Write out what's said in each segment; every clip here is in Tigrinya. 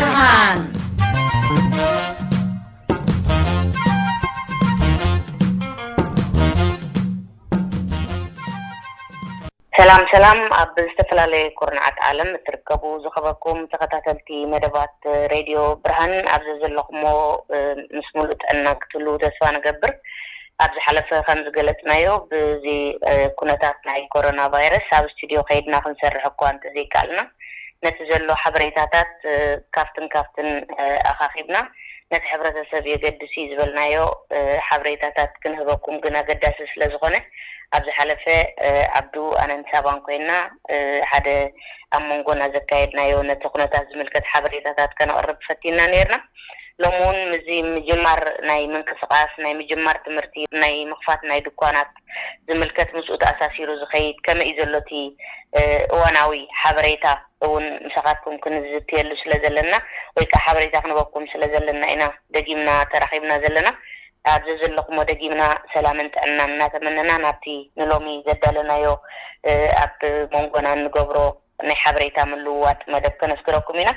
ብርሃን። ሰላም ሰላም፣ ኣብ ዝተፈላለየ ኩርናዓት ዓለም እትርከቡ ዝኸበርኩም ተኸታተልቲ መደባት ሬድዮ ብርሃን፣ ኣብዚ ዘለኹሞ፣ እ፣ ምስ ሙሉእ ጥዕና ክትህልዉ ተስፋ ንገብር። ኣብ ዝሓለፈ ከም ዝገለጽናዮ፣ ብዚ፣ እ፣ ኩነታት ናይ ኮሮና ቫይረስ ኣብ ስቱድዮ ከይድና ክንሰርሕ እኳ እንተዘይከኣልና፣ ነቲ ዘሎ ሓበሬታታት፣ እ፣ ካብትን ካብትን፣ እ፣ ኣኻኺብና ነቲ ሕብረተሰብ የገድስ እዩ ዝበልናዮ፣ እ፣ ሓበሬታታት ክንህበኩም ግን ኣገዳሲ ስለ ዝኾነ፣ ኣብ ዝሓለፈ፣ እ፣ ዓብዱ ኣነን ሳባን ኮይና፣ እ፣ ሓደ ኣብ መንጎና ዘካየድናዮ ነቲ ኩነታት ዝምልከት ሓበሬታታት ከነቕርብ ፈቲና ነይርና። ሎሚ እውን ምስዚ ምጅማር ናይ ምንቅስቓስ፣ ናይ ምጅማር ትምህርቲ፣ ናይ ምኽፋት ናይ ድኳናት ዝምልከት ምስኡ ተኣሳሲሩ ዝኸይድ ከመይ እዩ ዘሎ እቲ፣ እ፣ እዋናዊ ሓበሬታ እውን ምሳኻትኩም ክንዝትየሉ ስለ ዘለና ወይ ከዓ ሓበሬታ ክንበኩም ስለ ዘለና ኢና ደጊምና ተራኺብና ዘለና። ኣብ ዘዘለኹሞ ደጊምና ሰላምን ጥዕናን እናተመነና ናብቲ ንሎሚ ዘዳለናዮ፣ እ፣ ኣብ መንጎና እንገብሮ ናይ ሓበሬታ ምልውዋጥ መደብ ከነስግረኩም ኢና።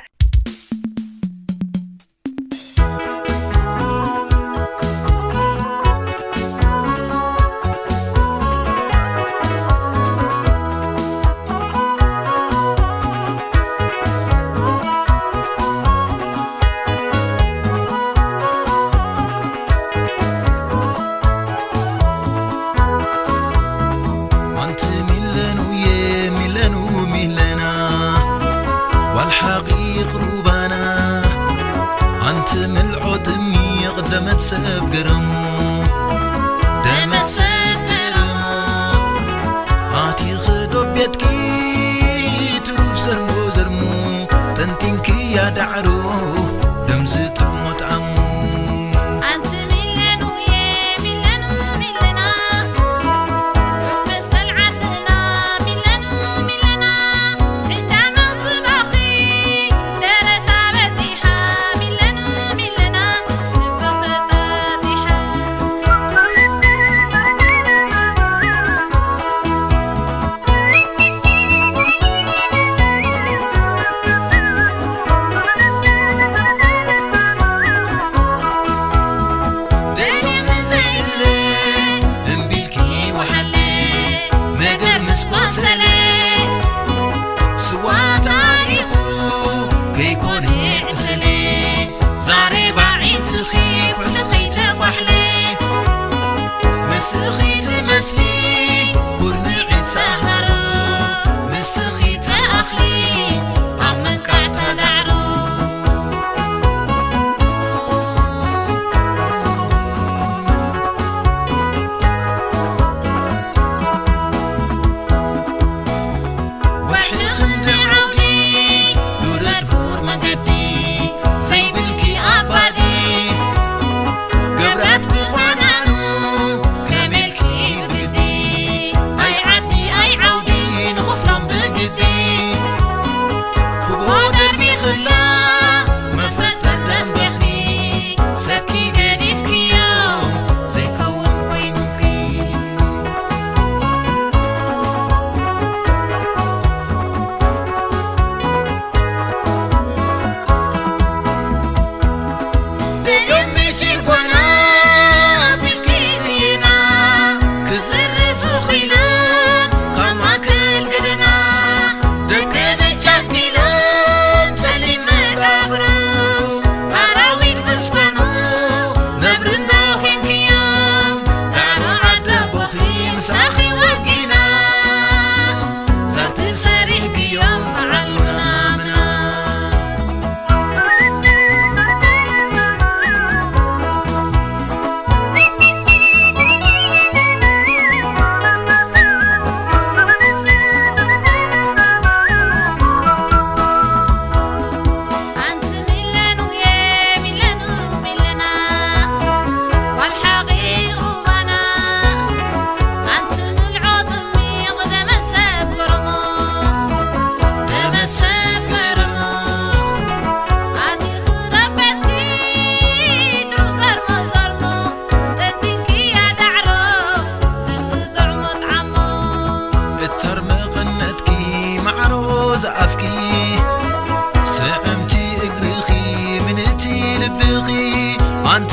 ኣንቲ ሚለኑየ ሚለኑ ሚለና ዋልሓቒ ቕሩባና ኣንቲ ምልዖ ጥሚቕ ደመት ሰብ ገረሙ ደመት ሰብ ገረሙ ኣቲኺ ዶ ቤትኪ ትሩፍ ዘርሞ ዘርሙ ጠንጢንክያ ዳዕሮ ደም ዝጥዕሞ ጣዕሙ ኣንቲ ሚለኑየ ሚለኑ ሚለና ሩፍ መስቀል ዓድና ሚለኑ ሚለና ዕዳ መውስባኺ ደረታ በጺሓ ሚለኑ ሚለና ልብኺ ጣጢሓ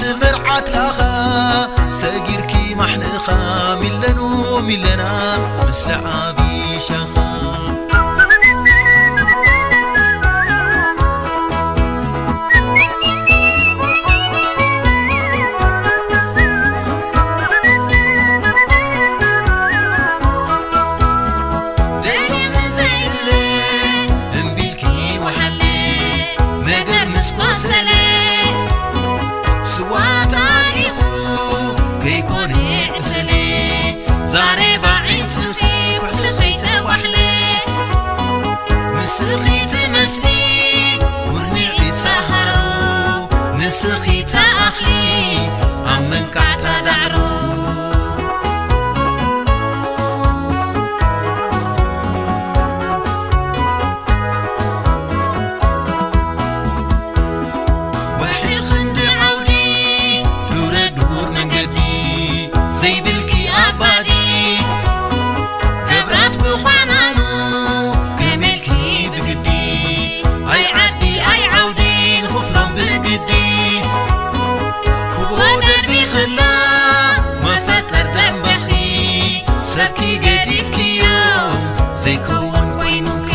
ትምርዓት ላኻ ሰጊርኪ ማሕለኻ ሚለኑ ሚለና ምስለ ዓቢ ሻኻ። ደይኑ ዘይእለ እምቢልኪ ወሓለ መደብ ምስ ቆሰለ ስዋ ታሪኹ ከይኮነ ዕስለ ዛሬባ ዓይንትኺ ኩሕሊ ከይተዋሕለ ንስኺ ትመስሊ ኩርኒዒት ሰሃሮ ንስኺ ተኣኽሊ ኣብ መንቃዕታ ዳዕሮ። ወርሒ ክንዲ ዓውዲ ዱረ ዱር መንገዲ ዘይብልኪ ኣባዲ ገብራት ብዃናኑ ከመልኪ ብግዲ ኣይ ዓዲ ኣይ ዓውዲ ንኽፍሎም ብግዲ ክቦ ደርቢ ክላ መፈጠር ደንበኺ ሰብኪ ገዲፍክዮ ዘይከውን ኮይኑኪ።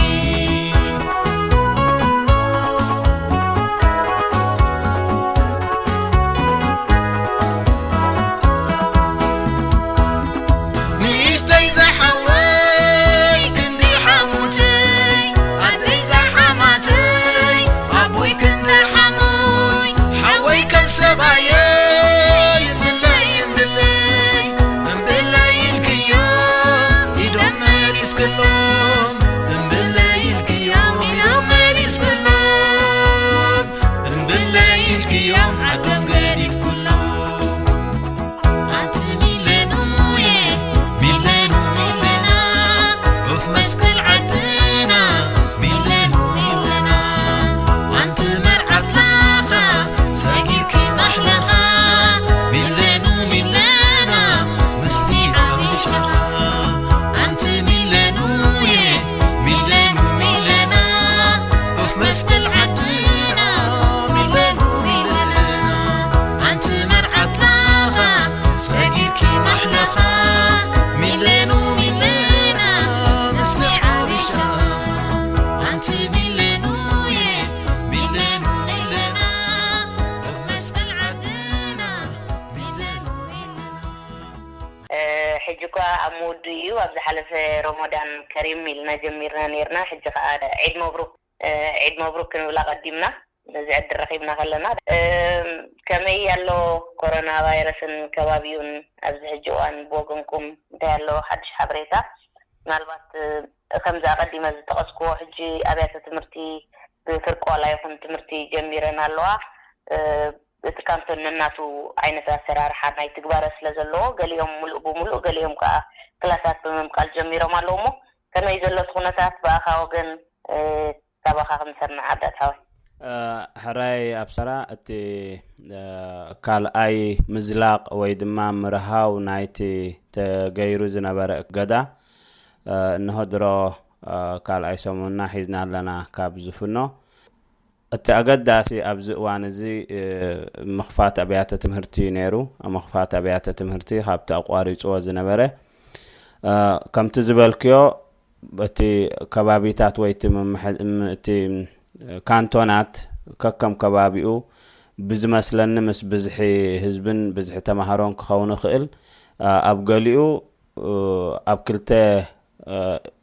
ንእሽተይ ዝሓወይ ክንዲ ሓሙተይ ኣደይ ዝሓማተይ ኣቦይ ክንዲ ሓሙይ ሓወይ ከም ሰባየይ እምብለይ እምብለይ እምብለይ ኢልክዮ ኢዶም መሊስክሎም እምብለይ ኢልክዮም ኢዶም መሊስክሎም እምብለይ ኢልክዮም ዓዶም ገዲፍኩሎም። ኣንቲ ሚለኑየ ሚለኑ ሚለና ዑፍ መስቀል ዓድና ሚለኑ ሚለና ኣንቲ መርዓት ላኻ ሰጊርኪ ማሕለኻ ሚለኑ ሚለና ምስሊ ዓብሻኻ ኣንቲ ሚለኑየ ሚለኑ ሚለና ዑፍ መስቀል ዓድና ሚለኑ ሚለና ኣንቲ መርዓት ላኻ ሰጊርኪ ማሕለኻ ሚለኑ ሚለና ምስሊ ዓብሻኻ ኣንቲ ሚለኑየ ሚለኑ ሚለና ዑፍ መስቀል ዓድና ሚለኑ ሚለና። እ፣ ሕጂ እኳ ኣብ ምውድኡ እዩ። ኣብ ዝሓለፈ ሮሞዳን ከሪም ኢልና ጀሚርና ነይርና። ሕጂ ከኣ ዒድ መብሩክ፣ እ፣ ዒድ መብሩክ ክንብል ኣቐዲምና። ነዚ ዕድል ረኺብና ከለና፣ እ፣ ከመይ ኣሎ ኮሮና ቫይረስን ከባቢኡን ኣብዚ ሕጂ እዋን ብወገንኩም እንታይ ኣሎ ሓድሽ ሓበሬታ? ምናልባት፣ እ፣ ከምዚ ኣቐዲመ ዝጠቐስክዎ ሕጂ ኣብያተ ትምህርቲ ብፍርቂ ዋላ ይኹን ትምህርቲ ጀሚረን ኣለዋ። እ፣ እቲ ካንቶን ነናቱ ዓይነት ኣሰራርሓ ናይ ትግባረ ስለ ዘለዎ፣ ገሊኦም ሙሉእ ብሙሉእ፣ ገሊኦም ከኣ ክላሳት ብምምቃል ጀሚሮም ኣለዉ። እሞ ከመይ ዘሎ እቲ ኩነታት ብኣኻ ወገን፣ እ፣ ካባኻ ክንሰምዕ ኣዳት ሓወይ? እ፣ ሕራይ ኣብሰራ፣ እቲ፣ እ፣ ካልኣይ ምዝላቕ ወይ ድማ ምርሃው ናይቲ ተገይሩ ዝነበረ እገዳ፣ እ፣ እንሆ ድሮ፣ እ፣ ካልኣይ ሰሙንና ሒዝና ኣለና ካብ ዝፍኖ። እቲ ኣገዳሲ ኣብዚ እዋን እዚ፣ እ፣ ምኽፋት ኣብያተ ትምህርቲ እዩ ነይሩ። ምኽፋት ኣብያተ ትምህርቲ ካብቲ ኣቋሪጽዎ ዝነበረ፣ እ፣ ከምቲ ዝበልክዮ፣ እቲ ከባቢታት ወይ እቲ ምምሕ-፣ ም-፣ እቲ ካንቶናት ከከም ከባቢኡ ብዝመስለኒ ምስ ብዝሒ ህዝብን ብዝሒ ተማሃሮን ክኸውን ይኽእል። እ፣ ኣብ ገሊኡ፣ እ፣ ኣብ ክልተ፣ እ፣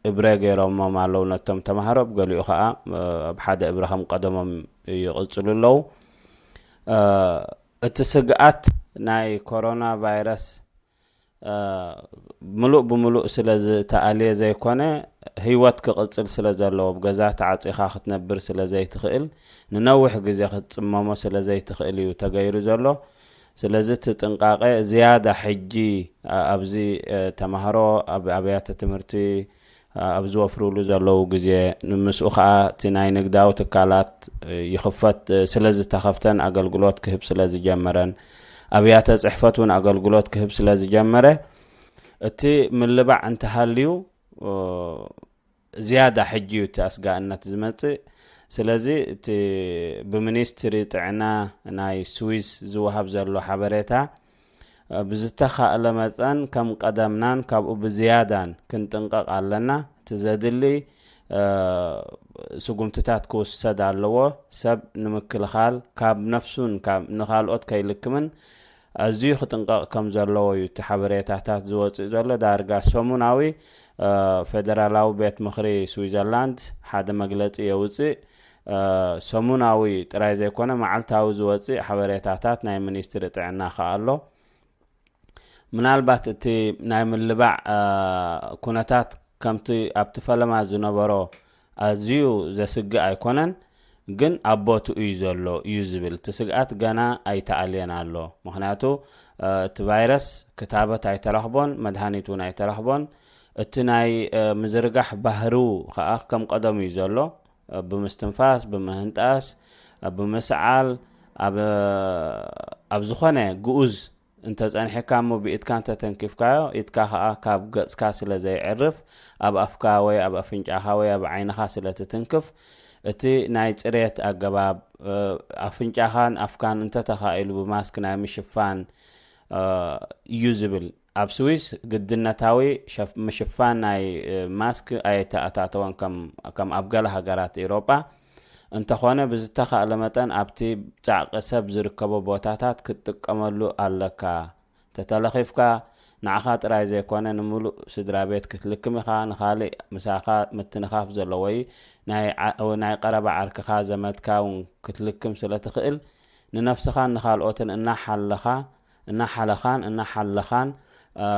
እብረ ገይሮሞም ኣለዉ ነቶም ተማሃሮ፣ ኣብ ገሊኡ ኸዓ፣ እ፣ ኣብ ሓደ እብረ ከም ቀደሞም ይቕጽሉ ኣለዉ። እ፣ እቲ ስግኣት ናይ ኮሮና ቫይረስ፣ እ፣ ምሉእ ብምሉእ ስለ ዝተኣልየ ዘይኮነ፣ ህይወት ክቕጽል ስለ ዘለዎ፣ ኣብ ገዛ ተዓጺኻ ክትነብር ስለ ዘይትኽእል፣ ንነዊሕ ግዜ ክትጽመሞ ስለ ዘይትኽእል እዩ ተገይሩ ዘሎ። ስለዚ እቲ ጥንቃቐ ዝያዳ ሕጂ፣ ኣ-፣ ኣብዚ፣ እ፣ ተማሃሮ ኣብ ኣብያተ ትምህርቲ፣ ኣ-፣ ኣብ ዝወፍሩሉ ዘለዉ ግዜ፣ ንምስኡ ኸኣ እቲ ናይ ንግዳዊ ትካላት፣ እ፣ ይኽፈት፣ እ፣ ስለ ዝተኸፍተን ኣገልግሎት ክህብ ስለ ዝጀመረን፣ ኣብያተ ጽሕፈት እውን ኣገልግሎት ክህብ ስለ ዝጀመረ፣ እቲ ምልባዕ እንተሃልዩ፣ እ፣ ዝያዳ ሕጂ እዩ እቲ ኣስጋእነት ዝመጽእ። ስለዚ እቲ ብሚኒስትሪ ጥዕና ናይ ስዊስ ዝወሃብ ዘሎ ሓበሬታ፣ እ፣ ብዝተኻእለ መጠን ከም ቀደምናን ካብኡ ብዝያዳን ክንጥንቀቕ ኣለና። እቲ ዘድሊ፣ እ፣ ስጉምትታት ክውሰድ ኣለዎ። ሰብ ንምክልኻል ካብ ነፍሱን ካብ ንኻልኦት ከይልክምን ኣዝዩ ክጥንቀቕ ከም ዘለዎ እዩ እቲ ሓበሬታታት ዝወፅእ ዘሎ። ዳርጋ ሰሙናዊ፣ እ፣ ፌደራላዊ ቤት ምኽሪ ስዊዘርላንድ ሓደ መግለፂ የውፅእ። እ፣ ሰሙናዊ ጥራይ ዘይኮነ መዓልታዊ ዝወፅእ ሓበሬታታት ናይ ሚኒስትሪ ጥዕና ከኣ ኣሎ። ምናልባት እቲ ናይ ምልባዕ፣ እ፣ ኩነታት ከምቲ ኣብቲ ፈለማ ዝነበሮ ኣዝዩ ዘስግእ ኣይኮነን፣ ግን ኣብ ቦትኡ እዩ ዘሎ እዩ ዝብል። እቲ ስግኣት ገና ኣይተኣልየን ኣሎ። ምኽንያቱ፣ እ፣ እቲ ቫይረስ ክታበት ኣይተረኽቦን፣ መድሃኒት እውን ኣይተረኽቦን። እቲ ናይ፣ እ፣ ምዝርጋሕ ባህርው ከኣ ከም ቀደሙ እዩ ዘሎ። እ፣ ብምስትንፋስ፣ ብምህንጣስ፣ እ፣ ብምስዓል፣ ኣብ፣ ኣብ ዝኾነ ግኡዝ እንተጸኒሕካ እሞ ብኢድካ እንተተንኪፍካዮ፣ ኢድካ ከኣ ካብ ገጽካ ስለ ዘይዕርፍ፣ ኣብ ኣፍካ ወይ ኣብ ኣፍንጫኻ ወይ ኣብ ዓይንኻ ስለ ትትንክፍ፣ እቲ ናይ ጽሬት ኣገባብ፣ እ፣ ኣፍንጫኻን ኣፍካን እንተተኻኢሉ ብማስክ ናይ ምሽፋን፣ እ፣ እዩ ዝብል። ኣብ ስዊስ ግድነታዊ ሸፍ-፣ ምሽፋን ናይ፣ እ፣ ማስክ ኣየተኣታተወን ከም፣ ከም ኣብ ገለ ሃገራት ኤውሮጳ። እንተኾነ ብዝተኻእለ መጠን ኣብቲ ጻዕቂ ሰብ ዝርከቦ ቦታታት ክትጥቀመሉ ኣለካ። ተተለኺፍካ ንዓኻ ጥራይ ዘይኮነ ንምሉእ ስድራ ቤት ክትልክም ኢኻ። ንኻልእ ምሳኻ ምትንኻፍ ዘሎ ወይ ናይ ዓ-፣ ናይ ቀረባ ዓርክኻ ዘመድካ እውን ክትልክም ስለ ትኽእል ንነፍስኻን ንኻልኦትን እናሓለኻ፣ እናሓለኻን እናሓለኻን፣ እ፣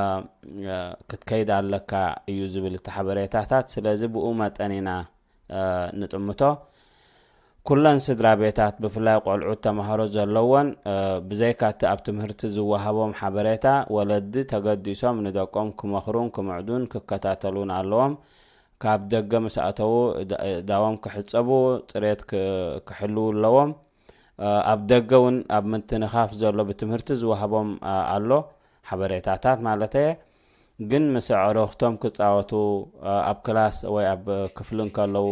እ፣ ክትከይድ ኣለካ እዩ ዝብል እቲ ሓበሬታታት። ስለዚ ብኡ መጠን ኢና፣ እ፣ ንጥምቶ። ኩለን ስድራ ቤታት ብፍላይ ቆልዑት ተማሃሮ ዘለወን፣ እ፣ ብዘይካ እቲ ኣብ ትምህርቲ ዝወሃቦም ሓበሬታ ወለዲ ተገዲሶም ንደቆም ክመኽሩን ክምዕዱን ክከታተሉን ኣለዎም። ካብ ደገ ምስ ኣተዉ ዳ-፣ ዳዎም ክሕጸቡ፣ ጽሬት ክ-፣ ክሕልዉ ኣለዎም። እ፣ ኣብ ደገ እውን ኣብ ምትንኻፍ ዘሎ ብትምህርቲ ዝወሃቦም፣ እ፣ ኣሎ ሓበሬታታት ማለተየ። ግን ምስ ኣዕሩኽቶም ክጻወቱ፣ እ፣ ኣብ ክላስ ወይ ኣብ ክፍሊ እንከለዉ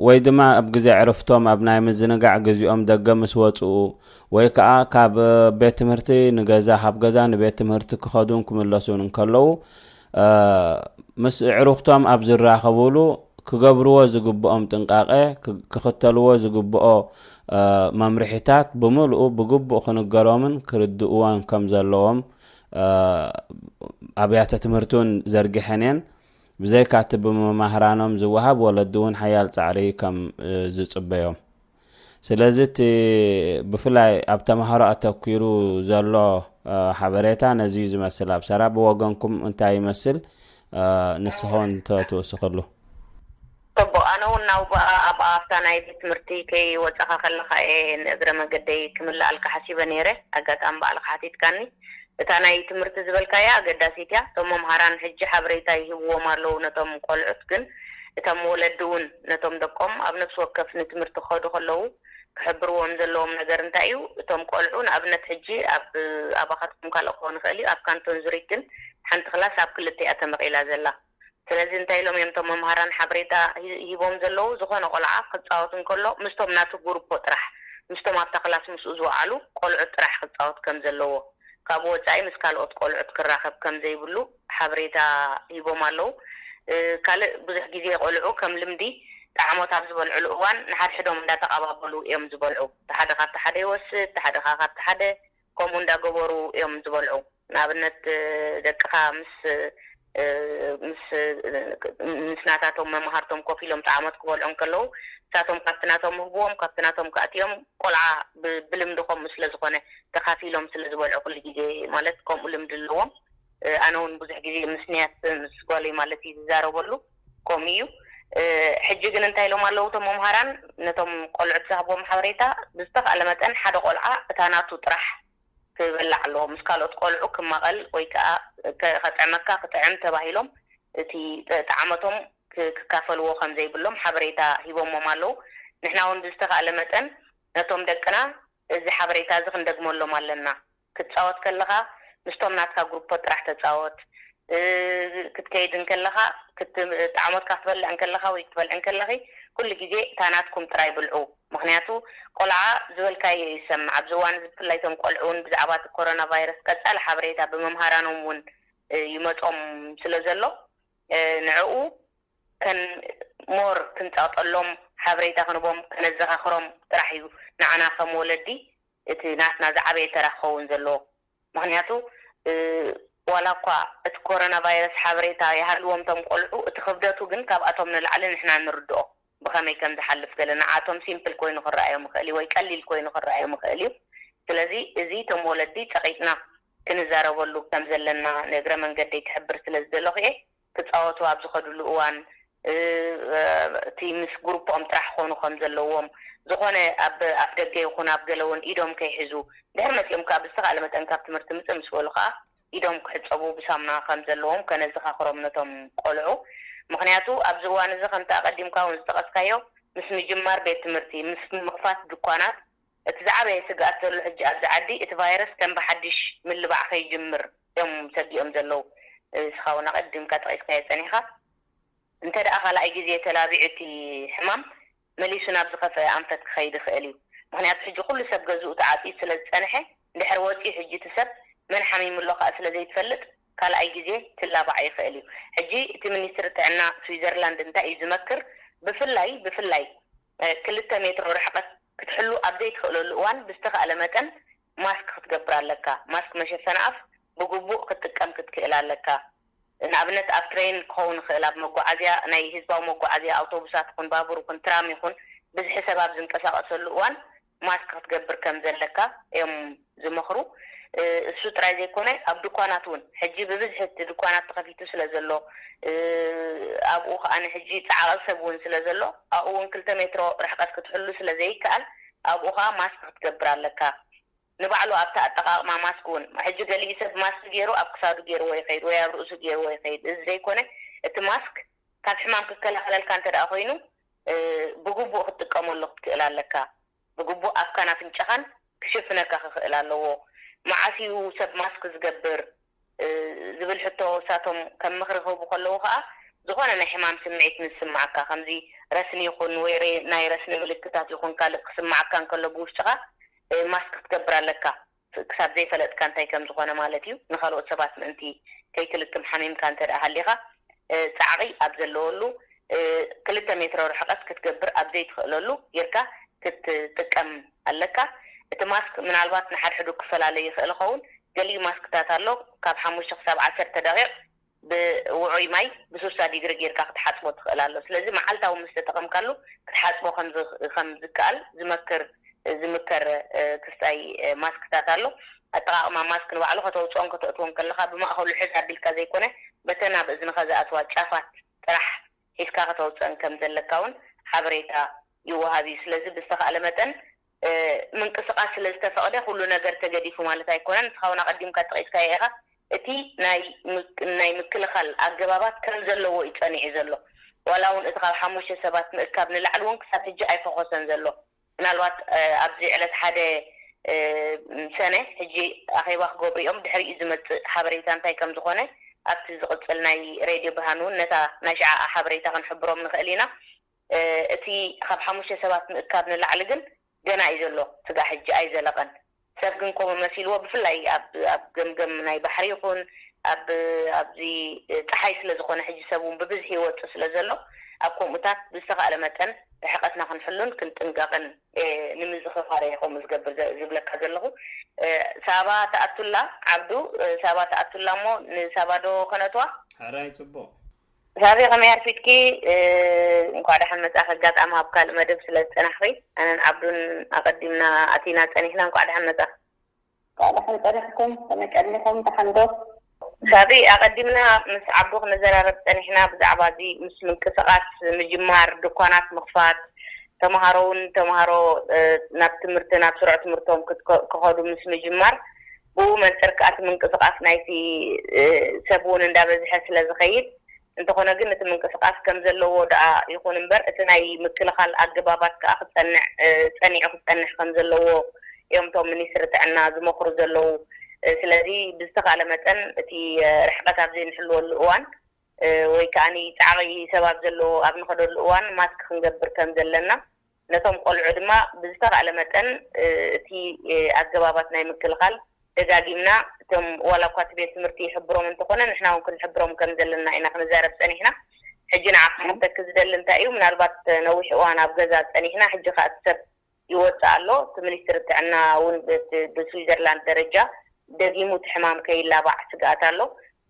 ወይ ድማ ኣብ ግዜ ዕረፍቶም ኣብ ናይ ምዝንጋዕ ግዚኦም ደገ ምስ ወጽኡ ወይ ከኣ ካብ ቤት ትምህርቲ ንገዛ ካብ ገዛ ንቤት ትምህርቲ ክኸዱን ክምለሱን እንከለዉ፣ እ፣ ምስ ኣዕሩኽቶም ኣብ ዝራኸቡሉ ክገብርዎ ዝግብኦም ጥንቃቐ፣ ክ-፣ ክኽተልዎ ዝግብኦ፣ እ፣ መምርሒታት ብምልኡ ብግቡእ ክንገሮምን ክርድእዎን ከም ዘለዎም፣ እ፣ ኣብያተ ትምህርቲ እውን ዘርጊሐን እየን። ብዘይካ እቲ ብመማህራኖም ዝወሃብ፣ ወለዲ እውን ሓያል ጻዕሪ ከም፣ እ፣ ዝጽበዮም። ስለዚ እቲ ብፍላይ ኣብ ተማሃሮ ኣተኲሩ ዘሎ፣ እ፣ ሓበሬታ ነዚ እዩ ዝመስል። ኣብ ሰራ ብወገንኩም እንታይ ይመስል? እ፣ ንስኻ እውን እንተትውስኽሉ። ጽቡቕ። ኣነ እውን ናብ፣ ኣብኣ ኣብታ ናይ ቤት ትምህርቲ ከይወጻኻ ከለኻ እየ ንእግረ መገደይ ክምልኣልካ ሓሲበ ነይረ። ኣጋጣሚ ባዕልኻ ሓቲትካኒ። እታ ናይ ትምህርቲ ዝበልካያ ኣገዳሲት እያ። እቶም መምሃራን ሕጂ ሓበሬታ ይህብዎም ኣለዉ ነቶም ቆልዑት፣ ግን እቶም ወለዲ እውን ነቶም ደቆም ኣብ ነፍሲ ወከፍ ንትምህርቲ ክኸዱ ከለዉ ክሕብርዎም ዘለዎም ነገር እንታይ እዩ? እቶም ቆልዑ ንኣብነት ሕጂ ኣብ ኣባኻትኩም ካልእ ክኸውን ይኽእል እዩ፣ ኣብ ካንቶን ዙሪክ ግን ሓንቲ ክላስ ኣብ ክልተ እያ ተመቒላ ዘላ። ስለዚ እንታይ ኢሎም እዮም እቶም መምሃራን ሓበሬታ ሂ-፣ ሂቦም ዘለዉ? ዝኾነ ቆልዓ ክጻወት እንከሎ ምስቶም ናቱ ግሩፖ ጥራሕ፣ ምስቶም ኣብታ ክላስ ምስኡ ዝወዓሉ ቆልዑት ጥራሕ ክጻወት ከም ዘለዎ፣ ካብኡ ወጻኢ ምስ ካልኦት ቆልዑት ክራኸብ ከም ዘይብሉ ሓበሬታ ሂቦም ኣለዉ። እ፣ ካልእ ብዙሕ ግዜ ቆልዑ ከም ልምዲ ጣዕሞት ኣብ ዝበልዕሉ እዋን ንሓድሕዶም እንዳተቐባበሉ እዮም ዝበልዑ። እቲ ሓደ ካብቲ ሓደ ይወስድ፣ እቲ ሓደ ከኣ ካብቲ ሓደ፣ ከምኡ እንዳገበሩ እዮም ዝበልዑ። ንኣብነት፣ እ፣ ደቅኻ ምስ፣ እ፣ ምስ፣ እ፣ ምስ ናታቶም መማህርቶም ኮፍ ኢሎም ጣዕሞት ክበልዑ እንከለዉ፣ ንሳቶም ካብቲ ናቶም ምህብዎም፣ ካብቲ ናቶም ከእትዮም፣ ቆልዓ ብ-፣ ብልምዲ ከምኡ ስለ ዝኾነ፣ ተኻፊሎም ስለ ዝበልዑ ኩሉ ግዜ፣ ማለት፣ ከምኡ ልምዲ ኣለዎም። እ፣ ኣነ እውን ብዙሕ ግዜ ምስ ንያት፣ ምስ ጓለይ ማለት እዩ ዝዛረበሉ፣ ከምኡ እዩ። እ፣ ሕጂ ግን እንታይ ኢሎም ኣለዉ እቶም መምሃራን? ነቶም ቆልዑት ዝሃብዎም ሓበሬታ፣ ብዝተኻእለ መጠን ሓደ ቆልዓ እታ ናቱ ጥራሕ ክበልዕ ኣለዎ። ምስ ካልኦት ቆልዑ ክማቐል ወይ ከኣ ከ-፣ ከጥዕመካ ክጥዕም ተባሂሎም እቲ ጥ-፣ ጣዕመቶም ክ-፣ ክካፈልዎ ከም ዘይብሎም ሓበሬታ ሂቦሞም ኣለዉ። ንሕና እውን ብዝተኻእለ መጠን ነቶም ደቅና እዚ ሓበሬታ እዚ ክንደግመሎም ኣለና። ክትጻወት ከለኻ ምስቶም ናትካ ግሩፖ ጥራሕ ተጻወት። እ፣ ክትከይድ እንከለኻ፣ ክት-፣ ጣዕሞትካ ክትበልዕ እንከለኻ ወይ ክትበልዕ እንከለኺ፣ ኩሉ ግዜ እታ ናትኩም ጥራይ ብልዑ። ምኽንያቱ ቆልዓ ዝበልካዮ ይሰምዕ። ኣብዚ እዋን እዚ ብፍላይ እቶም ቆልዑ እውን ብዛዕባ እቲ ኮሮና ቫይረስ ቀጻሊ ሓበሬታ ብመምሃራኖም እውን ይመጾም ስለ ዘሎ ንዕኡ ከን ሞር ክንጸቕጠሎም ሓበሬታ ክንቦም ከነዘኻኽሮም ጥራሕ እዩ ንዓና ከም ወለዲ እቲ ናትና ዝዓበየ ተራ ክኸውን ዘለዎ። ምኽንያቱ ዋላ እኳ እቲ ኮሮና ቫይረስ ሓበሬታ ይሃልዎም ቶም ቆልዑ፣ እቲ ክብደቱ ግን ካብኣቶም ንላዕሊ ንሕና ንርድኦ። ብኸመይ ከም ዝሓልፍ ገለ ንዓቶም ሲምፕል ኮይኑ ክረኣዮም ይኽእል እዩ ወይ ቀሊል ኮይኑ ክረኣዮም ይኽእል እዩ። ስለዚ እዚ ቶም ወለዲ ጸቒጥና ክንዛረበሉ ከም ዘለና ንእግረ መንገደይ ክሕብር ስለ ዝደለኹ እየ። ክጻወቱ ኣብ ዝኸድሉ እዋን እቲ ምስ ግሩፖኦም ጥራሕ ክኾኑ ከም ዘለዎም፣ ዝኾነ ኣብ ኣፍ ደገ ይኹን ኣብ ገለ እውን ኢዶም ከይሕዙ፣ ድሕር መጺኦም ከዓ ብዝተኻእለ መጠን ካብ ትምህርቲ ምጽእ ምስ በሉ ከዓ ኢዶም ክሕጸቡ ብሳሙና ከም ዘለዎም ከነዘኻኽሮም ነቶም ቆልዑ። ምኽንያቱ ኣብዚ እዋን እዚ ከምቲ ኣቐዲምካ እውን ዝጠቐስካዮ ምስ ምጅማር ቤት ትምህርቲ ምስ ምኽፋት ድኳናት እቲ ዝዓበየ ስግኣት ዘሎ ሕጂ ኣብዚ ዓዲ እቲ ቫይረስ ከም ብሓድሽ ምልባዕ ከይጅምር እዮም ሰጊኦም ዘለዉ። እስኻ እውን ኣቐዲምካ ጠቒስካዮ ጸኒሕካ እንተ ደኣ ካልኣይ ግዜ ተላቢዑ እቲ ሕማም መሊሱ ናብ ዝኸፍአ ኣንፈት ክኸይድ ይኽእል እዩ። ምኽንያቱ ሕጂ ኩሉ ሰብ ገዝኡ ተዓጽዩ ስለ ዝጸንሐ እንድሕር ወጺኡ ሕጂ እቲ ሰብ መን ሓሚሙ ኣሎ ከኣ ስለ ዘይትፈልጥ ካልኣይ ግዜ ትላባዕ ይኽእል እዩ። ሕጂ እቲ ሚኒስትሪ ጥዕና ስዊዘርላንድ እንታይ እዩ ዝመክር? ብፍላይ ብፍላይ ክልተ ሜትሮ ርሕቀት ክትሕሉ ኣብ ዘይትኽእለሉ እዋን ብዝተኻእለ መጠን ማስክ ክትገብር ኣለካ። ማስክ መሸፈኒ ኣፍ ብግቡእ ክትጥቀም ክትክእል ኣለካ። ንኣብነት ኣብ ትሬን ክኸውን ይኽእል፣ ኣብ መጓዓዝያ ናይ ህዝባዊ መጓዓዝያ ኣውቶቡሳት ይኹን ባቡር ይኹን ትራም ይኹን ብዝሒ ሰብ ኣብ ዝንቀሳቐሰሉ እዋን ማስክ ክትገብር ከም ዘለካ እዮም ዝመኽሩ። እሱ ጥራይ ዘይኮነ ኣብ ድኳናት እውን ሕጂ ብብዝሒ እቲ ድኳናት ተኸፊቱ ስለ ዘሎ ኣብኡ ከዓ ንሕጂ ፃዕቂ ሰብ እውን ስለ ዘሎ ኣብኡ እውን ክልተ ሜትሮ ርሕቀት ክትሕሉ ስለ ዘይከኣል ኣብኡ ከዓ ማስክ ክትገብር ኣለካ። ንባዕሉ ኣብቲ ኣጠቓቕማ ማስክ እውን ሕጂ ገሊኡ ሰብ ማስክ ገይሩ ኣብ ክሳዱ ገይርዎ ይኸይድ ወይ ኣብ ርእሱ ገይርዎ ይኸይድ። እዚ ዘይኮነ እቲ ማስክ ካብ ሕማም ክከላኸለልካ እንተ ደኣ ኮይኑ ብግቡእ ክትጥቀመሉ ክትክእል ኣለካ። ብግቡእ ኣፍካን ኣፍንጫኻን ክሽፍነካ ክኽእል ኣለዎ። መዓስ እዩ ሰብ ማስክ ዝገብር ዝብል ሕቶ እሳቶም ከም ምኽሪ ክህቡ ከለዉ ከዓ ዝኾነ ናይ ሕማም ስምዒት ምስ ዝስምዓካ ከምዚ ረስኒ ይኹን ወይ ናይ ረስኒ ምልክታት ይኹን ካልእ ክስምዓካ እንከሎ ብውሽጥኻ ማስክ ክትገብር ኣለካ። ክሳብ ዘይፈለጥካ እንታይ ከም ዝኾነ ማለት እዩ። ንኻልኦት ሰባት ምእንቲ ከይትልክም ሓሚምካ እንተ ደኣ ሃሊኻ ፃዕቒ ኣብ ዘለወሉ ክልተ ሜትሮ ርሕቀት ክትገብር ኣብ ዘይትኽእለሉ ጌርካ ክትጥቀም ኣለካ። እቲ ማስክ ምናልባት ንሓድሕዱ ክፈላለ ይኽእል ይኸውን። ገሊኡ ማስክታት ኣሎ ካብ ሓሙሽተ ክሳብ ዓሰርተ ደቂቕ ብውዑይ ማይ ብሱሳ ዲግሪ ጌርካ ክትሓፅቦ ትኽእል ኣሎ። ስለዚ መዓልታዊ ምስ ተጠቐምካሉ ክትሓፅቦ ከም ዝከኣል ዝመክር ዝምከር ክስታይ ማስክታት ኣሎ። ኣጠቓቕማ ማስክ ንባዕሉ ከተውፅኦን ከተእትዎን ከለኻ ብማእኸሉ ሕዝ ኣቢልካ ዘይኮነ በተን ኣብ እዝንኻ ዝኣትዋ ጫፋት ጥራሕ ሒዝካ ከተውፅአን ከም ዘለካ እውን ሓበሬታ ይወሃብ እዩ። ስለዚ ብዝተኻእለ መጠን ምንቅስቃስ ስለ ዝተፈቕደ ኩሉ ነገር ተገዲፉ ማለት ኣይኮነን። ንስኻ እውን ኣቐዲምካ ጠቒስካዮ ኢኻ። እቲ ናይ ምክ- ናይ ምክልኻል ኣገባባት ከም ዘለዎ እዩ ጸኒዑ ዘሎ። ዋላ እውን እቲ ካብ ሓሙሽተ ሰባት ምእካብ ንላዕሊ እውን ክሳብ ሕጂ ኣይፈኾሰን ዘሎ። ምናልባት ኣብዚ ዕለት ሓደ ሰነ ሕጂ ኣኼባ ክገብሩ እዮም። ድሕሪኡ ዝመፅእ ሓበሬታ እንታይ ከም ዝኾነ ኣብቲ ዝቕፅል ናይ ሬድዮ ብርሃን እውን ነታ ናይ ሽዓ ሓበሬታ ክንሕብሮም ንኽእል ኢና። እቲ ካብ ሓሙሽተ ሰባት ምእካብ ንላዕሊ ግን ገና እዩ ዘሎ። ስጋዕ ሕጂ ኣይዘለቐን። ሰብ ግን ከምኡ መሲልዎ፣ ብፍላይ ኣብ ኣብ ገምገም ናይ ባሕሪ ይኹን ኣብ ኣብዚ ፀሓይ ስለ ዝኾነ ሕጂ ሰብ እውን ብብዝሒ ይወፅእ ስለ ዘሎ ኣብ ከምኡታት ብዝተኻእለ መጠን ርሕቐትና ክንሕሉን ክንጥንቀቕን ንምዝኽኻር እየ ከምኡ ዝገብር ዝብለካ ዘለኹ። ሳባ ተኣቱላ ዓብዱ፣ ሳባ ተኣቱላ እሞ ንሳባ ዶ ከነትዋ? ሕራይ ጽቡቕ። ሳቢ ከመይ ኣርፊድኪ? እንኳዕ ደሓን መጻእኺ። ኣጋጣሚ ኣብ ካልእ መደብ ስለ ዝጸናሕኺ ኣነን ዓብዱን ኣቐዲምና ኣቲና ጸኒሕና። እንኳዕ ደሓን መጻእኺ። እንኳዕ ደሓን ጸኒሕኩም። ከመይ ቀኒኹም? ደሓን ዶ? ሳቢ ኣቐዲምና ምስ ዓብዱ ክንዘራረብ ጸኒሕና ብዛዕባ እዚ ምስ ምንቅስቓስ ምጅማር፣ ድኳናት ምኽፋት፣ ተምሃሮ እውን ተምሃሮ ናብ ትምህርቲ ናብ ስሩዕ ትምህርቶም ክኸዱ ምስ ምጅማር ብኡ መንፅር ከዓ እቲ ምንቅስቃስ ናይቲ ሰብ እውን እንዳበዝሐ ስለ ዝኸይድ እንተኾነ ግን እቲ ምንቅስቃስ ከም ዘለዎ ደኣ ይኹን እምበር እቲ ናይ ምክልኻል ኣገባባት ከዓ ክፀንዕ ፀኒዑ ክፀንሕ ከም ዘለዎ እዮም እቶም ሚኒስትሪ ጥዕና ዝመኽሩ ዘለዉ። ስለዚ ብዝተኻለ መጠን እቲ ርሕቀት ኣብ ዘይንሕልወሉ እዋን ወይ ከዓ ፃዕቂ ሰባት ዘለዎ ኣብ ንኸደሉ እዋን ማስክ ክንገብር ከም ዘለና፣ ነቶም ቆልዑ ድማ ብዝተኻእለ መጠን እቲ ኣገባባት ናይ ምክልኻል ደጋጊምና፣ እቶም ዋላ እኳ እቲ ቤት ትምህርቲ ይሕብሮም እንተኾነ ንሕና እውን ክንሕብሮም ከም ዘለና ኢና ክንዛረብ ፀኒሕና። ሕጂ ንዓ ክሓተኪ ዝደሊ እንታይ እዩ፣ ምናልባት ነዊሕ እዋን ኣብ ገዛ ፀኒሕና፣ ሕጂ ከዓ እቲ ሰብ ይወፅእ ኣሎ። እቲ ሚኒስትሪ ጥዕና እውን ብስዊዘርላንድ ደረጃ ደጊሙ እቲ ሕማም ከይላባዕ ስግኣት ኣሎ።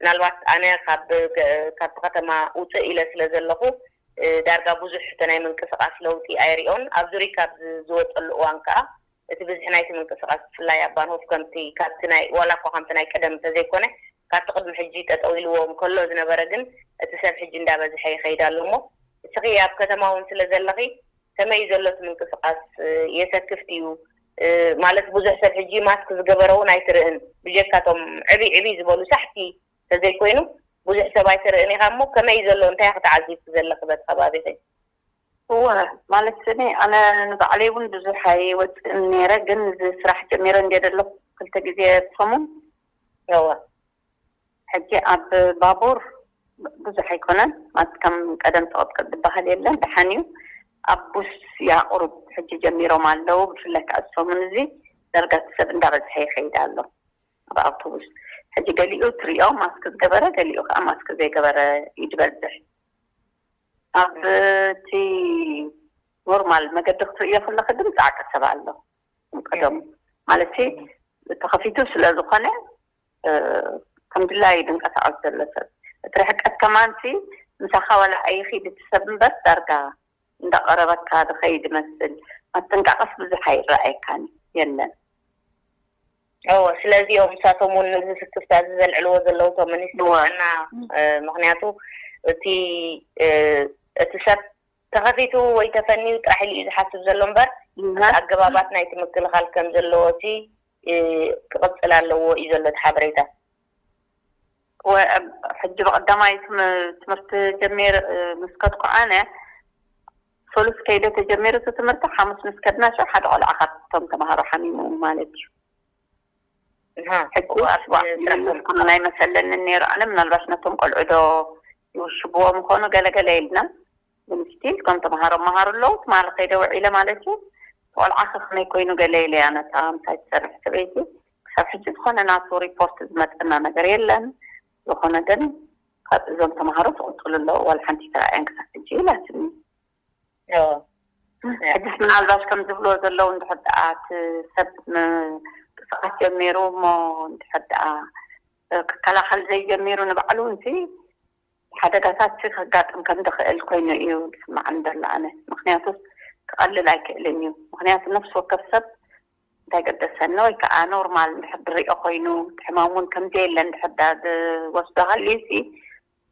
ምናልባት ኣነ ካብቲ ከተማ ውፅእ ኢለ ስለ ዘለኹ ዳርጋ ብዙሕ እቲ ናይ ምንቅስቃስ ለውጢ ኣይሪኦን። ኣብ ዙሪካ ዝወፀሉ እዋን ከዓ እቲ ብዝሒ ናይቲ ምንቅስቃስ ብፍላይ ኣብ ባንሆፍ ከምቲ ካብቲ ናይ ዋላ እኳ ከምቲ ናይ ቀደም እንተዘይኮነ ካብቲ ቅድሚ ሕጂ ጠጠው ኢልዎም ከሎ ዝነበረ ግን እቲ ሰብ ሕጂ እንዳበዝሐ ይኸይድ ኣሎ። እሞ እስኺ ኣብ ከተማ እውን ስለ ዘለኺ ከመይ ዘሎ እቲ ምንቅስቃስ? የሰክፍ ድዩ? ማለት ብዙሕ ሰብ ሕጂ ማስክ ዝገበረ እውን ኣይትርእን፣ ብጀካቶም ዕብይ ዕብይ ዝበሉ ሳሕቲ ተዘይኮይኑ ብዙሕ ሰብ ኣይትርእን ኢኻ። እሞ ከመይ ዘሎ እንታይ ክትዓዚብ ዘለኺ በቲ ከባቢኺ? እወ፣ ማለት እኔ ኣነ ንባዕለይ እውን ብዙሕ ኣይወፅእን ነይረ፣ ግን እዚ ስራሕ ጀሚረ እንደ ዘለኹ ክልተ ግዜ ሰሙን። እወ። ሕጂ ኣብ ባቡር ብዙሕ ኣይኮነን፣ ማለት ከም ቀደም ተቐጥቀጥ ዝበሃል የለን፣ ደሓን እዩ። ኣብ ቡስ ያቑሩብ ሕጂ ጀሚሮም ኣለዉ፣ ብፍላይ ከዓ ሰሙን እዚ ዳርጋ እቲ ሰብ እንዳበዝሐ ይኸይድ ኣሎ ኣብ ኣውቶቡስ። ሕጂ ገሊኡ ትሪኦ ማስክ ዝገበረ፣ ገሊኡ ከዓ ማስክ ዘይገበረ እዩ ዝበዝሕ። ኣብ እቲ ኖርማል መገዲ ክትርእዮ ከለኺ ግን ፃዕቂ ሰብ ኣሎ። ቀደም ማለት ተኸፊቱ ስለ ዝኾነ ከም ድላዩ ድንቀሳቐስ ዘሎ ሰብ። እቲ ርሕቀት ከማንሲ ምሳኻ ዋላ ኣይኺድ እቲ ሰብ እምበር ዳርጋ እንዳቐረበካ ዝኸይድ ይመስል። ኣብ ጥንቃቐስ ብዙሕ ኣይረኣየካን የለን። እወ፣ ስለዚ እዮም ንሳቶም እውን ነዚ ስክፍታ እዚ ዘልዕልዎ ዘለዉ እቶም ሚኒስትሪ ጥዕና። ምክንያቱ እቲ እቲ ሰብ ተኸፊቱ ወይ ተፈንዩ ጥራሕ ኢሉ እዩ ዝሓስብ ዘሎ እምበር ኣገባባት ናይቲ ምክልኻል ከም ዘለዎ እቲ ክቕፅል ኣለዎ እዩ ዘሎ እቲ ሓበሬታ። ሕጂ ብቐዳማይ ትምህርቲ ጀሚር ምስ ከድኩ ኣነ ሰሉስ ከይደ ተጀሚሩ እቲ ትምህርቲ ሓሙስ ምስ ከድና ሸው ሓደ ቆልዓ ካብቶም ተምሃሮ ሓሚሙ ማለት እዩ። ሕጂ ናይ መሰለኒ ነይሩ ኣነ ምናልባሽ ነቶም ቆልዑ ዶ ይውሽብዎ ምኾኑ ገለገለ ኢልና ግን ስቲል ከም ተምሃሮ መሃሩ ኣለዉ ትማሊ ከይደ ውዒለ ማለት እዩ። ቆልዓ ከመይ ኮይኑ ገለ ኢለያ ነታ ምሳይ ትሰርሕ ሰበይቲ ክሳብ ሕጂ ዝኾነ ናቱ ሪፖርት ዝመፀና ነገር የለን። ዝኾነ ግን ካብ እዞም ተምሃሮ ትቕፅሉ ኣለዉ ዋላ ሓንቲ ተራእያን ክሳብ ሕጂ ኢላትኒ። ሕጅስ ምናልባሽ ከም ዝብልዎ ዘለዉ እንድሕር ደኣ እቲ ሰብ ምንቅስቃስ ጀሚሩ እሞ እንድሕር ደኣ ክከላኸል ዘይጀሚሩ ንባዕሉ እንሲ ሓደጋታት ከጋጥም ከም ዝኽእል ኮይኑ እዩ ዝስማዓኒ ዘሎ ኣነ። ምክንያቱ ክቐልል ኣይክእልን እዩ። ምክንያቱ ነፍሲ ወከፍ ሰብ እንታይ ገደሰኒ ወይ ከዓ ኖርማል እንድሕር ዝሪኦ ኮይኑ እቲ ሕማም እውን ከምዘየለ እንድሕር ዳ ዝወስዶ ሃልዩ ሲ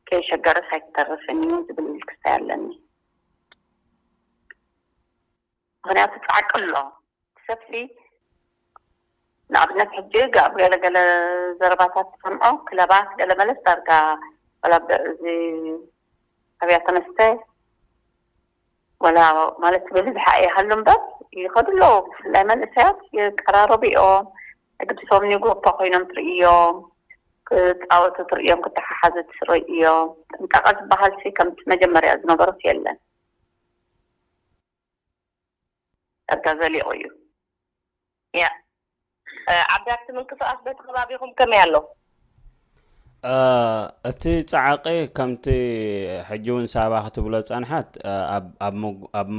ከይሸገረስ ኣይክተርፍን እዩ ዝብል ክስታይ ኣለኒ። ምክንያቱ ፃዕቂ ኣሎ ሰፊ ንኣብነት ሕጂ ኣብ ገለገለ ዘረባታት ትሰምዖ ክለባት ገለመለስ ዳርጋ ወላ እዚ ኣብያተ መስተ ወላ ማለት ብብዝሓ ይሃሉ እምበር ይኸዱ ኣለዉ። ብፍላይ መንእሰያት ይቀራረቡ እዮም። ግድሶም ኒጎ እኳ ኮይኖም ትርእዮም ክፃወቱ ትርእዮም ክተሓሓዙ ትርእዮም። ጥንቃቐ ዝበሃል ሲ ከምቲ መጀመርያ ዝነበሮስ የለን። ጸጋ ዘሊቑ እዩ። ያ ዓብዳት ምንቅስቃስ በቲ ከባቢኹም ከመይ ኣሎ? እቲ ፃዕቂ ከምቲ ሕጂ እውን ሳባ ክትብሎ ፀንሓት ኣብ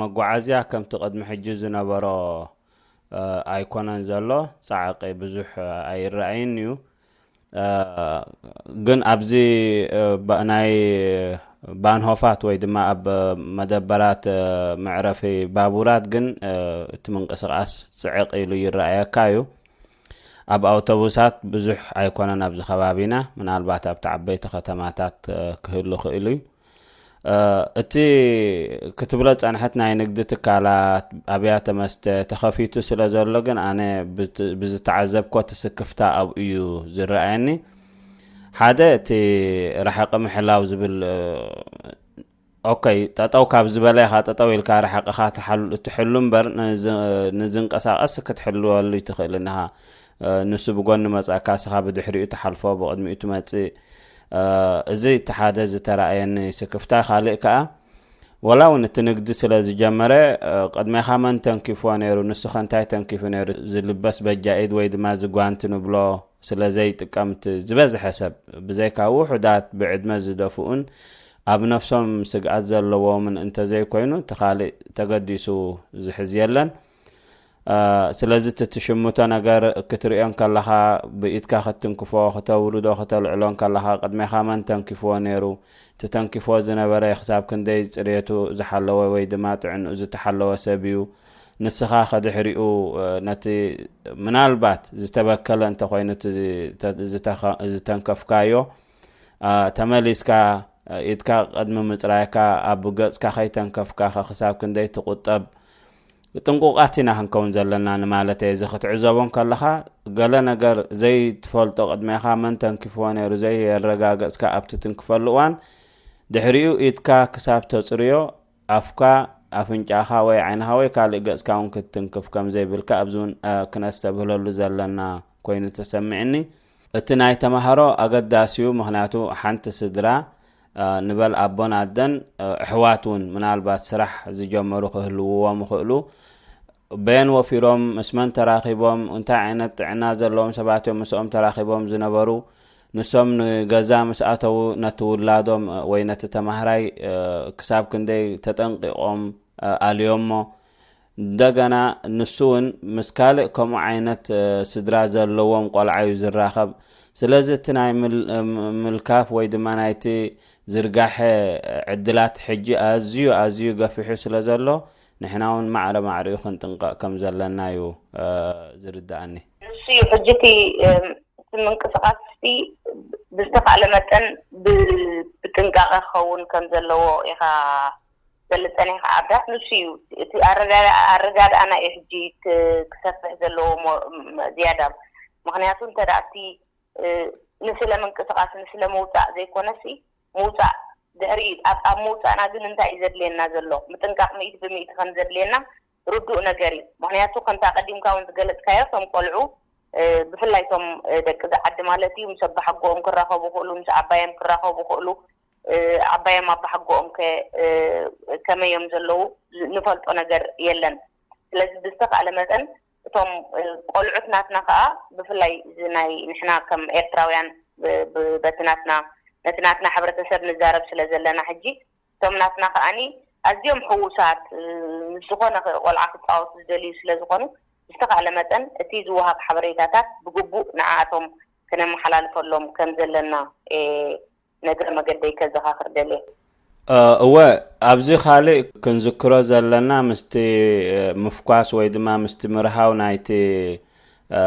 መጓዓዝያ ከምቲ ቅድሚ ሕጂ ዝነበሮ ኣይኮነን ዘሎ። ፃዕቂ ብዙሕ ኣይረኣይን እዩ። ግን ኣብዚ ናይ ባንሆፋት ወይ ድማ ኣብ መደበራት መዕረፊ ባቡራት ግን እቲ ምንቅስቃስ ፅዕቕ ኢሉ ይረኣየካ እዩ። ኣብ ኣውቶቡሳት ብዙሕ ኣይኮነን ኣብዚ ከባቢና፣ ምናልባት ኣብቲ ዓበይቲ ከተማታት ክህሉ ክእል እዩ። እቲ ክትብሎ ጸንሐት ናይ ንግዲ ትካላት፣ ኣብያተ መስተ ተኸፊቱ ስለ ዘሎ ግን ኣነ ብዝተዓዘብኮ ትስክፍታ ኣብኡ እዩ ዝረኣየኒ። ሓደ እቲ ርሓቂ ምሕላው ዝብል ኦከይ ጠጠው ካብ ዝበለ ኢኻ ጠጠው ኢልካ ርሓቅኻ እትሕሉ እምበር ንዝንቀሳቀስ ክትሕልወሉ ይትኽእል እንኻ። ንሱ ብጎኒ መጻእካ እስኻ ብድሕሪኡ ትሓልፎ ብቕድሚኡ ትመጽእ እዚ እቲ ሓደ ዝተራእየኒ ስክፍታ። ካልእ ከኣ፣ ወላ እውን እቲ ንግዲ ስለ ዝጀመረ፣ ቅድሜኻ መን ተንኪፍዎ ነይሩ፣ ንስኸ እንታይ ተንኪፉ ነይሩ፣ ዝልበስ በጃ ኢድ ወይ ድማ ዝጓንቲ ንብሎ ስለ ዘይጥቀምቲ ዝበዝሐ ሰብ፣ ብዘይካ ውሑዳት ብዕድመ ዝደፍኡን ኣብ ነፍሶም ስግኣት ዘለዎምን እንተዘይኮይኑ፣ እቲ ካልእ ተገዲሱ ዝሕዝ የለን። ስለዚ እቲ ትሽምቶ ነገር ክትርእዮ እንከለኻ፣ ብኢድካ ክትትንክፎ፣ ክተውርዶ፣ ክተልዕሎ እንከለኻ፣ ቅድሜኻ መን ተንኪፍዎ ነይሩ? እቲ ተንኪፍዎ ዝነበረ ክሳብ ክንደይ ጽሬቱ ዝሓለወ ወይ ድማ ጥዕንኡ ዝተሓለወ ሰብ እዩ? ንስኻ ከድሕሪኡ፣ ነቲ ምናልባት ዝተበከለ እንተኾይኑ እቲ ዝተኸ-፣ ዝተንከፍካዮ፣ ተመሊስካ ኢድካ ቅድሚ ምጽራይካ ኣብ ገጽካ ከይተንከፍካ ክሳብ ክንደይ ትቑጠብ? ጥንቁቓት ኢና ክንከውን ዘለና ንማለት እየ። እዚ ክትዕዘቦ እንከለኻ፣ ገለ ነገር ዘይትፈልጦ፣ ቅድሜኻ መን ተንኪፍዎ ነይሩ ዘየረጋገጽካ ኣብቲ ትንክፈሉ እዋን፣ ድሕሪኡ ኢድካ ክሳብ ተጽርዮ፣ ኣፍካ፣ ኣፍንጫኻ ወይ ዓይንኻ ወይ ካልእ ገጽካ እውን ክትትንክፍ ከም ዘይብልካ ኣብዚ እውን ክነስተብህለሉ ዘለና ኮይኑ ተሰሚዕኒ። እቲ ናይ ተማሃሮ ኣገዳሲ እዩ፣ ምኽንያቱ ሓንቲ ስድራ፣ ንበል ኣቦን ኣደን፣ ኣሕዋት እውን ምናልባት ስራሕ ዝጀመሩ ክህልውዎም ይኽእሉ። በየን ወፊሮም፣ ምስ መን ተራኺቦም፣ እንታይ ዓይነት ጥዕና ዘለዎም ሰባት እዮም ምስኦም ተራኺቦም ዝነበሩ? ንሶም ንገዛ ምስ ኣተዉ ነቲ ውላዶም ወይ ነቲ ተማሃራይ ክሳብ ክንደይ ተጠንቂቖም ኣልዮሞ? እንደገና ንሱ እውን ምስ ካልእ ከምኡ ዓይነት ስድራ ዘለዎም ቆልዓ እዩ ዝራኸብ። ስለዚ እቲ ናይ ምል-፣ ምልካፍ ወይ ድማ ናይቲ ዝርጋሐ ዕድላት ሕጂ ኣዝዩ፣ ኣዝዩ ገፊሑ ስለ ዘሎ፣ ንሕና እውን ማዕረ ማዕሪኡ ክንጥንቀቕ ከም ዘለና እዩ ዝርድኣኒ። ንሱ እዩ ሕጂ እቲ፣ እቲ ምንቅስቓስ እቲ ብዝተኻእለ መጠን ብ-፣ ብጥንቃቐ ክኸውን ከም ዘለዎ ኢኻ ገልጸን ኢኻ። ኣብዳት ንሱ እዩ እቲ ኣረዳ-፣ ኣረዳድኣና እዩ ሕጂ ክ-፣ ክሰፍሕ ዘለዎ ሞ-፣ ም-፣ ዝያዳ። ምኽንያቱ እንተ ደኣ እቲ፣ እ፣ ንስለ ምንቅስቓስ፣ ንስለ ምውጻእ ዘይኮነሲ፣ ምውጻእ ድሕሪ፣ ኣብ፣ ኣብ ምውጻእና ግን እንታይ እዩ ዘድልየና ዘሎ? ምጥንቃቕ ሚእቲ ብሚእቲ ከም ዘድልየና ርዱእ ነገር እዩ። ምኽንያቱ ከምቲ ኣቐዲምካ እውን ዝገለጽካዮ፣ እቶም ቆልዑ፣ እ፣ ብፍላይ እቶም፣ እ፣ ደቂ እዚ ዓዲ ማለት እዩ፣ ምስ ኣባሓጎኦም ክራኸቡ ይኽእሉ፣ ምስ ዓባዮም ክራኸቡ ይኽእሉ። እ፣ ዓባዮም ኣባሓጎኦም ከ፣ እ፣ ከመይ እዮም ዘለዉ ዝ-፣ ንፈልጦ ነገር የለን። ስለዚ ብዝተኻእለ መጠን እቶም፣ እ፣ ቆልዑት ናትና ከኣ ብፍላይ እዚ ናይ ንሕና ከም ኤርትራውያን ብ-፣ ብ-፣ በቲ ናትና፣ ነቲ ናትና ሕብረተሰብ ንዛረብ ስለ ዘለና ሕጂ፣ እቶም ናትና ከኣኒ ኣዝዮም ሕዉሳት፣ እ፣ ምስ ዝኾነ ኽ-፣ ቆልዓ ክጻወቱ ዝደልዩ ስለ ዝኾኑ፣ ብዝተኻእለ መጠን እቲ ዝወሃብ ሓበሬታታት ብግቡእ ንዓኣቶም ከነመሓላልፈሎም ከም ዘለና፣ እ፣ ነግረ መገደይ ከዘኻኽር ደልየ። እ፣ እወ፣ ኣብዚ ካልእ ክንዝክሮ ዘለና ምስቲ፣ እ፣ ምፍኳስ ወይ ድማ ምስቲ ምርሃው ናይቲ፣ እ፣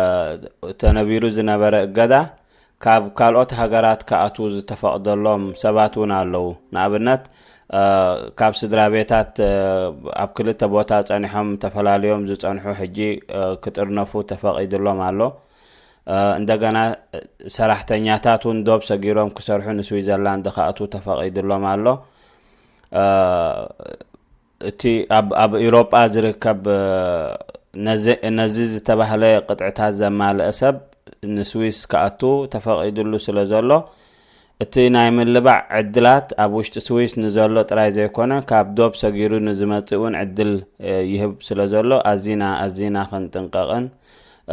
ተነቢሩ ዝነበረ እገዳ፣ ካብ ካልኦት ሃገራት ክኣትዉ ዝተፈቕደሎም ሰባት እውን ኣለዉ። ንኣብነት፣ እ፣ ካብ ስድራ ቤታት፣ እ፣ ኣብ ክልተ ቦታ ጸኒሖም ተፈላልዮም ዝጸንሑ ሕጂ፣ እ፣ ክጥርነፉ ተፈቒድሎም ኣሎ። እ፣ እንደገና፣ እ፣ ሰራሕተኛታት እውን ዶብ ሰጊሮም ክሰርሑ ንስዊዘርላንድ ክኣትዉ ተፈቒድሎም ኣሎ። እ፣ እቲ ኣብ፣ ኣብ ኤውሮጳ ዝርከብ፣ እ፣ ነዚ፣ ነዚ ዝተባህለ ቅጥዕታት ዘማልአ ሰብ ንስዊስ ክኣቱ ተፈቒዱሉ ስለ ዘሎ፣ እቲ ናይ ምልባዕ ዕድላት ኣብ ውሽጢ ስዊስ ንዘሎ ጥራይ ዘይኮነ፣ ካብ ዶብ ሰጊሩ ንዝመጽእ እውን ዕድል፣ እ፣ ይህብ ስለ ዘሎ፣ ኣዚና፣ ኣዚና ክንጥንቀቕን፣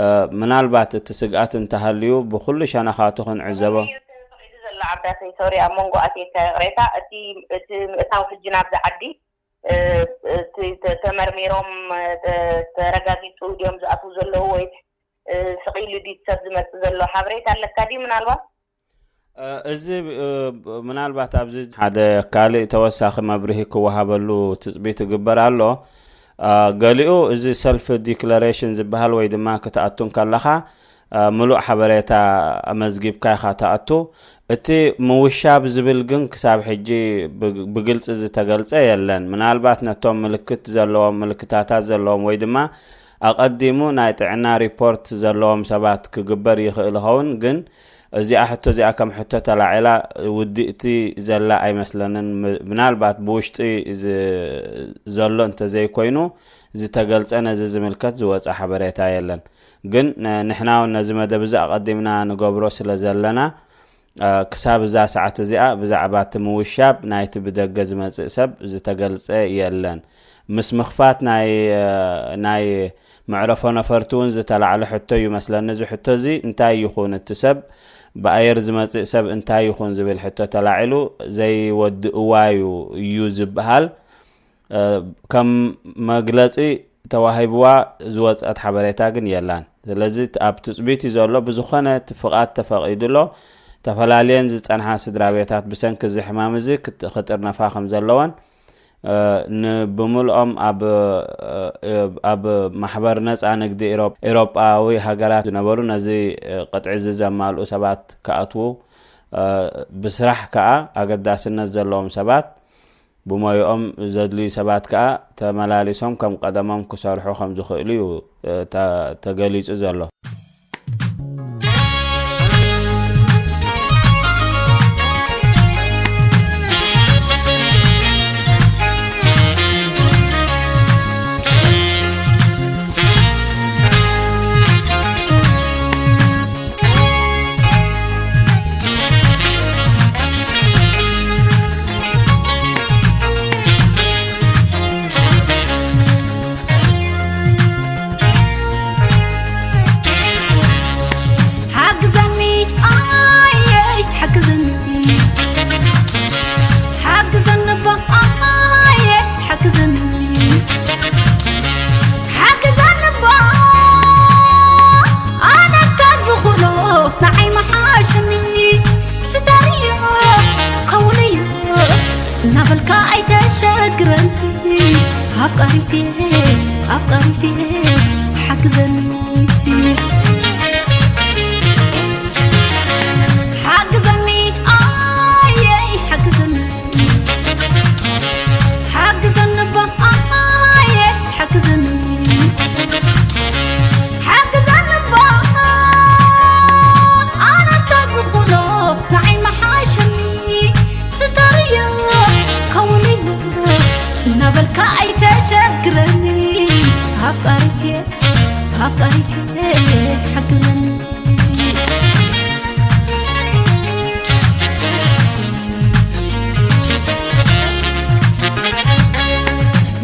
እ፣ ምናልባት እቲ ስግኣት እንተሃልዩ ብኹሉ ሸነኻቱ ክንዕዘቦ። እዩ ተፈቒዱ ዘሎ ዓብዳተይ፣ ሶሪ፣ ኣብ መንጎ ኣትየካ ይቕሬታ። እቲ፣ እቲ ምእታው ሕጂ ናብዚ ዓዲ፣ እ፣ እቲ ተ-፣ ተመርሚሮም፣ እ፣ ተ-፣ ተረጋጊጹ ድዮም ዝኣትዉ ዘለዉ ወይስ፣ እ፣ ስቕ ኢሉ ድዩ ሰብ ዝመጽእ ዘሎ? ሓበሬታ ኣለካ ድዩ ምናልባት? እ፣ እዚ፣ እ፣ ምናልባት ኣብዚ ሓደ ካልእ ተወሳኺ መብርሂ ክወሃበሉ ትጽቢት ይግበር ኣሎ። እ፣ ገሊኡ እዚ ሰልፍ ዲክለሬሽን ዝበሃል ወይ ድማ ክትኣቱ እንከለኻ፣ እ፣ ምሉእ ሓበሬታ ኣመዝጊብካ ኢኻ ትኣቱ። እቲ ምውሻብ ዝብል ግን ክሳብ ሕጂ ብ-፣ ብግልጺ ዝተገልጸ የለን። ምናልባት ነቶም ምልክት ዘለዎም፣ ምልክታታት ዘለዎም ወይ ድማ ኣቐዲሙ ናይ ጥዕና ሪፖርት ዘለዎም ሰባት ክግበር ይኽእል ይኸውን፣ ግን እዚኣ ሕቶ እዚኣ ከም ሕቶ ተላዒላ ውድእቲ ዘላ ኣይመስለንን። ም-፣ ምናልባት ብውሽጢ ዝ-፣ ዘሎ እንተዘይኮይኑ ዝተገልጸ ነዚ ዝምልከት ዝወጸ ሓበሬታ የለን። ግን ን-፣ ንሕና እውን ነዚ መደብ እዚ ኣቐዲምና ንገብሮ ስለ ዘለና፣ ክሳብ እዛ ሰዓት እዚኣ ብዛዕባ እቲ ምውሻብ ናይቲ ብደገ ዝመጽእ ሰብ ዝተገልጸ የለን። ምስ ምኽፋት ናይ ናይ መዕረፎ ነፈርቲ እውን ዝተላዕለ ሕቶ እዩ መስለኒ። እዚ ሕቶ እዚ እንታይ ይኹን፣ እቲ ሰብ ብኣየር ዝመጽእ ሰብ እንታይ ይኹን ዝብል ሕቶ ተላዒሉ ዘይወድእዋ እዩ እዩ ዝበሃል። ከም መግለጺ ተዋሂብዋ ዝወጸት ሓበሬታ ግን የላን። ስለዚ ኣብ ትጽቢት እዩ ዘሎ። ብዝኾነ እቲ ፍቓድ ተፈቒዱ ኣሎ። ተፈላልየን ዝጸንሓ ስድራ ቤታት ብሰንኪ እዚ ሕማም እዚ ክጥ- ክጥርነፋ ከም ዘለወን፣ እ፣ ን- ብምልኦም ኣብ እ፣ ኣብ ማሕበር ነጻ ንግዲ ኤሮፕ- ኤሮጳዊ ሃገራት ዝነበሩ ነዚ እ፣ ቅጥዒ እዚ ዘማልኡ ሰባት ክኣትዉ፣ እ፣ ብስራሕ ከኣ ኣገዳስነት ዘለዎም ሰባት ብሞይኦም ዘድልዩ ሰባት ከኣ ተመላሊሶም ከም ቀደሞም ክሰርሑ ከም ዝኽእሉ እዩ፣ እ፣ ተ- ተገሊጹ ዘሎ። ሓግዘኒ ኣየ ሓግዘኒ ሓግዘኒ እባ ኣየ ሓግዘኒ ሓግዘኒ እባ ኣነ እንተ ዝኽእሎ ንዓይ መሓሸኒ ስደርዮ ከውንዮ እናበልካ ኣይተሸግረኒ ኣፍቃሪቴ ኣፍቃሪቴ ሓግዘኒ ሓግዘኒ ኣየ ሓግዘኒ ሓግዘኒ እባ ኣየ ሓግዘኒ ሓግዘኒ እባ ኣነ እንተ ዝኽእሎ ንዓይ መሓሸኒ ስደርዮ ከውንዮ እናበልካ ኣይተሸግረኒ ኣፍቃሪቴ ኣፍቃሪቴ ሓግዘኒ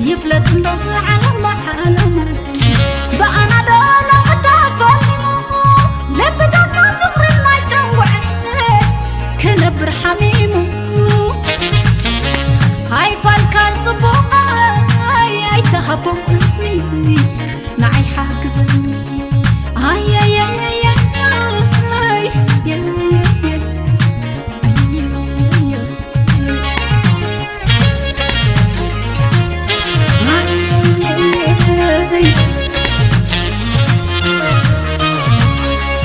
ይፍለጥ እንዶ ዓለም ዓለሙ ብኣና ዶ ሎሚ ተፈሊሙ ልብታትና ፍቕሪ እናጨንጉዐ ክነብር ሓሚሙ ኣይፋልካን ጽቡቕ ኣይተሃቦም እዝኒ ንዓይ ሓግዘኒ ኣየየየየይ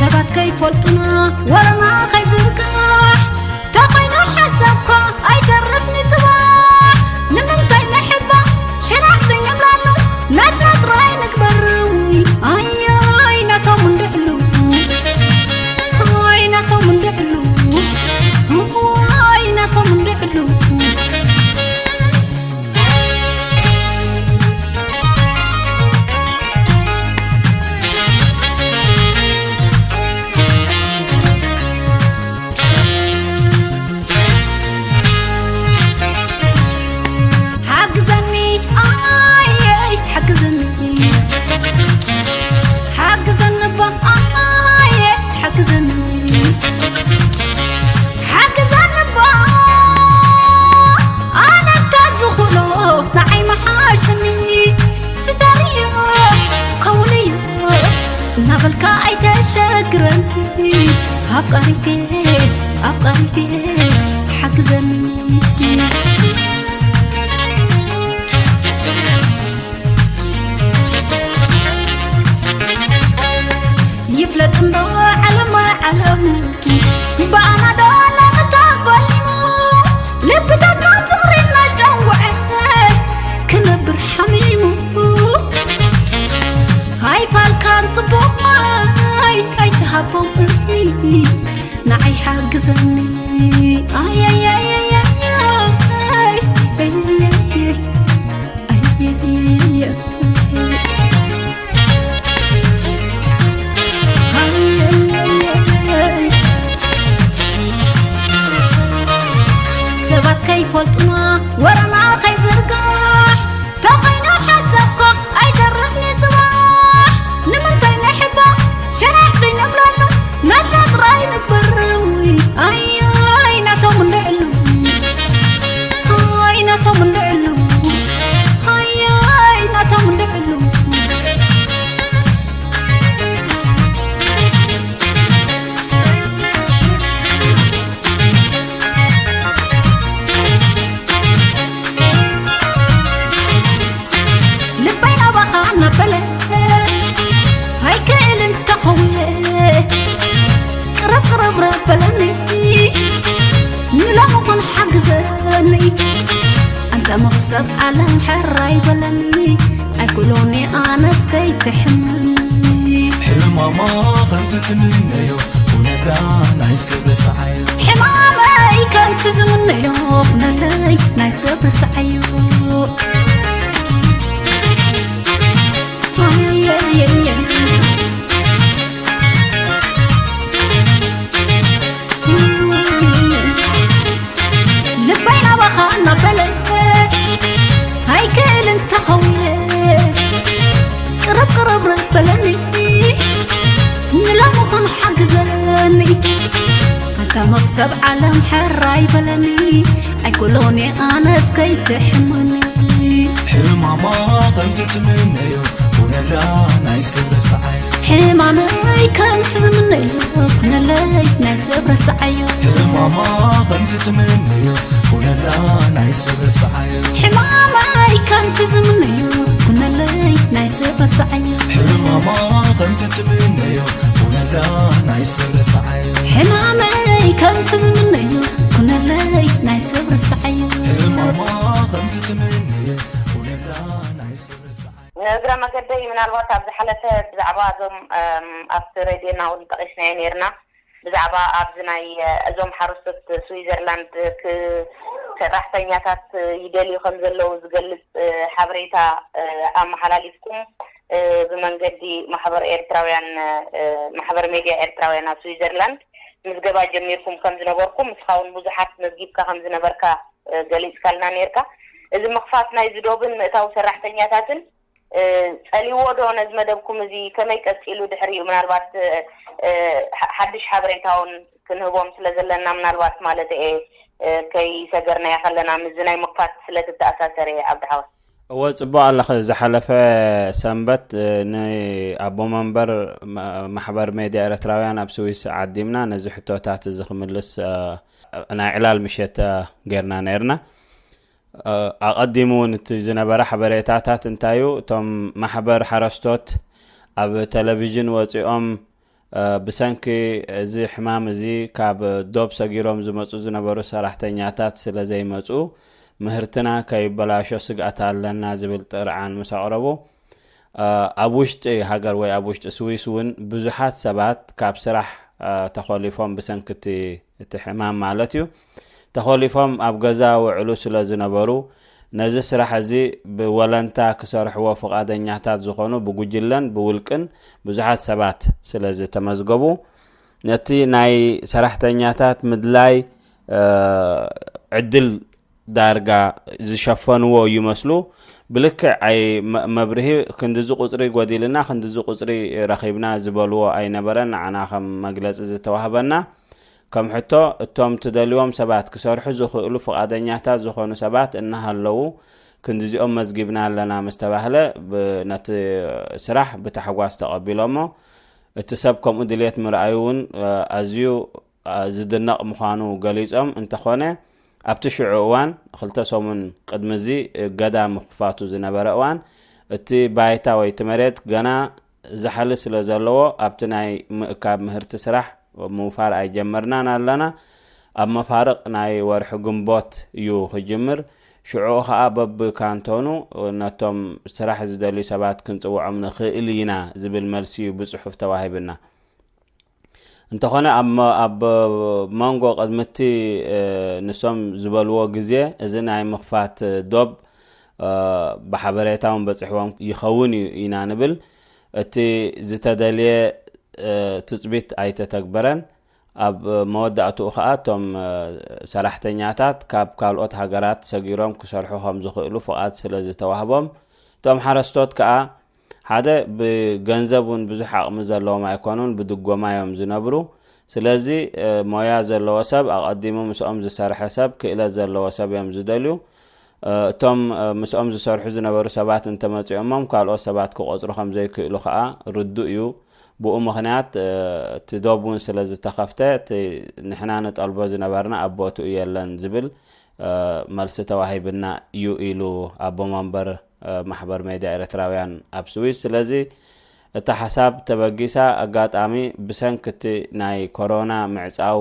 ሰባት ከይፈልጡና ወረና ከይዝርጋሕ ተኾይኑ ሓሳብካ ኣይተርፍ ንጽባሕ ንምንታይ ንሕባ ሽራሕ ዘይንብላሉ ናትና ጥራይ ንግበር ኣያይ ናቶም እንድዕሉ ኣይ ናቶም እንድዕሉ ኣይ ናቶም እንድዕሉ ሓግዘኒ ኣየ ሓግዘኒ ሓግዘኒ እባ ኣየ ሓግዘኒ ሓግዘኒ እባ ኣነ እንተ ዝኽእሎ ንዓይ መሓሸኒ ስደርዮ ከውንዮ እናበልካ ኣይተሸግረኒ ኣፍቃሪቴ ኣፍቃሪቴ ሓግዘኒ ይፍለጥ እምበር ዓለም ዓለም ብኣና ዶ ሎሚ ተፈሊሙ ልብታትና ፍቕሪ እናጨንጉዐ ክነብር ሓሚሙ ኣይፋልካን ጽቡቕ ማይ ኣይትሃቦም እዝኒ ንዓይ ሓግዘኒ ኣየየየየይ ሰባት ከይፈልጡና ወረና ከይዝርጋሕ ተኾይኑ ሓሳብካ ኣይተርፍኒ ጽባሕ ንምንታይ ንሕባእ ሸራሕ ዘይነብለሉ ናትና ጥራይ ንግበር ኣያይ ናቶም እንድዕሉ ኣይ ናቶም እንድዕሉ ኣያይ ናቶም እንድዕሉ ልበይ ናባኻ እናበለ ኣይክእልን ተኸውየ ቅረብ ቅረብ ረበለኒ ንሎምኹን ሓግዘኒ ኣንታ መኽሰብ ዓለም ሕራይ በለኒ ኣይኩሎኒ ኣነስ ከይትሕምኒ ሕማማ ከምቲ ትምነዮ ኩነታ ናይ ሰብ ሰዓዮ ሕማመይ ከምቲ ዝምነዮ ኩነለይ ናይ ሰብ ሰዓዮ ልበይ ናባኻ እናበለ ኣይክእልን ተኸውየ ቅረብ ቅረብ ርበለኒ ንሎምኹን ሓግዘኒ ኣንታ መኽሰብ ዓለም ሕራይ በለኒ ኣይኮሎኒ ኣነስ ከይትሕምኒ ሕማማ ከምቲ ትምነዮ ኩነላ ናይ ሰብ ሰዓዮ ሕማመይ ከምቲ ዝምነዮ ኩነለይ ናይ ሰብ ረስዓዮ ሕማማ ከምቲ ትምነዮ ኩነላ ናይ ሰብ ሰዓዮ ሕማመይ ከምቲ ዝምነዮ ኩነለይ ናይ ሰብ ረስዓዮ ሕማማ ከምቲ ትምነዮ ኩነላ ናይ ሰብ ሰዓዮ ሕማመይ ከምቲ ዝምነዮ ኩነለይ ናይ ሰብ ረስዓዮ ሕማማ ከምቲ ትምነዮ ኩነላ ናይ ሰብ ሰዓዮ እግረ መገደይ ምናልባት ኣብ ዝሓለፈ ብዛዕባ እዞም ኣብቲ ሬድዮና እውን ጠቂስናዮ ነርና ብዛዕባ ኣብዚ ናይ እዞም ሓረስቶት ስዊዘርላንድ ሰራሕተኛታት ይደልዩ ከም ዘለዉ ዝገልፅ ሓበሬታ ኣመሓላሊፍኩም ብመንገዲ ማሕበር ኤርትራውያን ማሕበር ሜድያ ኤርትራውያን ኣብ ስዊዘርላንድ ምዝገባ ጀሚርኩም ከም ዝነበርኩም ንስኻ እውን ብዙሓት መዝጊብካ ከም ዝነበርካ ገሊፅካልና ነርካ እዚ ምኽፋት ናይ ዝዶብን ምእታው ሰራሕተኛታትን ጸልይዎ ዶ ነዚ መደብኩም እዚ ከመይ ቀጺሉ ድሕሪኡ ምናልባት ሓድሽ ሓበሬታውን ክንህቦም ስለ ዘለና ምናልባት ማለት እየ ከይሰገርናዮ ከለና ምስዚ ናይ ምክፋት ስለ ትተኣሳሰር እየ ዓብዲ ሓወይ እወ ጽቡቕ ኣለኺ ዝሓለፈ ሰንበት ንኣቦ መንበር ማሕበር ሜድያ ኤርትራውያን ኣብ ስዊስ ዓዲምና ነዚ ሕቶታት እዚ ክምልስ ናይ ዕላል ምሸት ጌርና ነርና ኣቐዲሙ እውን እቲ ዝነበረ ሓበሬታታት እንታይ እዩ እቶም ማሕበር ሓረስቶት ኣብ ቴሌቪዥን ወፂኦም ብሰንኪ እዚ ሕማም እዚ ካብ ዶብ ሰጊሮም ዝመፁ ዝነበሩ ሰራሕተኛታት ስለ ዘይመፁ ምህርትና ከይበላሾ ስግኣት ኣለና ዝብል ጥርዓን ምስ ኣቕረቡ ኣብ ውሽጢ ሃገር ወይ ኣብ ውሽጢ ስዊስ እውን ብዙሓት ሰባት ካብ ስራሕ ተኾሊፎም ብሰንኪ እቲ ሕማም ማለት እዩ ተኾሊፎም ኣብ ገዛ ውዕሉ ስለ ዝነበሩ ነዚ ስራሕ እዚ ብወለንታ ክሰርሕዎ ፍቓደኛታት ዝኾኑ ብጉጅለን ብውልቅን ብዙሓት ሰባት ስለ ዝተመዝገቡ ነቲ ናይ ሰራሕተኛታት ምድላይ ዕድል ዳርጋ ዝሸፈንዎ ይመስሉ ብልክዕ ኣይ መብርሂ ክንድዚ ቁፅሪ ጎዲልና ክንድዚ ቁፅሪ ረኺብና ዝበልዎ ኣይነበረን ንዓና ከም መግለፂ ዝተዋህበና ከም ሕቶ እቶም ትደልዎም ሰባት ክሰርሑ ዝኽእሉ ፍቓደኛታት ዝኾኑ ሰባት እናሃለዉ ክንድዚኦም መዝጊብና ኣለና ምስ ተባህለ ነቲ ስራሕ ብታሕጓስ ተቐቢሎሞ እቲ ሰብ ከምኡ ድልየት ምርኣዩ እውን ኣዝዩ ዝድነቕ ምዃኑ ገሊጾም እንተኾነ ኣብቲ ሽዑ እዋን ክልተ ሰሙን ቅድሚ እዚ እገዳ ምኽፋቱ ዝነበረ እዋን እቲ ባይታ ወይ እቲ መሬት ገና ዛሕሊ ስለ ዘለዎ ኣብቲ ናይ ምእካብ ምህርቲ ስራሕ ምውፋር ኣይጀመርናን ኣለና ኣብ መፋርቕ ናይ ወርሒ ግንቦት እዩ ክጅምር ሽዑኡ ከዓ በብካንቶኑ ነቶም ስራሕ ዝደልዩ ሰባት ክንፅውዖም ንኽእል ኢና ዝብል መልሲ እዩ ብፅሑፍ ተዋሂብና እንተኾነ ኣብ መንጎ ቅድሚ እቲ ንሶም ዝበልዎ ግዜ እዚ ናይ ምኽፋት ዶብ ብሓበሬታ እውን በፂሕዎም ይኸውን እዩ ኢና ንብል እቲ ዝተደልየ ትፅቢት ኣይተተግበረን ኣብ መወዳእትኡ ከኣ እቶም ሰራሕተኛታት ካብ ካልኦት ሃገራት ሰጊሮም ክሰርሑ ከም ዝኽእሉ ፍቓድ ስለ ዝተዋህቦም፣ እቶም ሓረስቶት ከኣ ሓደ ብገንዘብ እውን ብዙሕ ዓቕሚ ዘለዎም ኣይኮኑን፣ ብድጎማ እዮም ዝነብሩ። ስለዚ ሞያ ዘለዎ ሰብ፣ ኣቐዲሙ ምስኦም ዝሰርሐ ሰብ፣ ክእለት ዘለዎ ሰብ እዮም ዝደልዩ። እቶም ምስኦም ዝሰርሑ ዝነበሩ ሰባት እንተመጺኦሞም ካልኦት ሰባት ክቖጽሩ ከም ዘይክእሉ ከኣ ርዱእ እዩ። ብኡ ምኽንያት እቲ ዶብ እውን ስለ ዝተኸፍተ እቲ ንሕና ንጠልቦ ዝነበርና ኣብ ቦትኡ የለን ዝብል መልሲ ተዋሂብና እዩ ኢሉ ኣቦ መንበር ማሕበር ሜድያ ኤርትራውያን ኣብ ስዊስ። ስለዚ እታ ሓሳብ ተበጊሳ ኣጋጣሚ ብሰንኪ እቲ ናይ ኮሮና ምዕጻው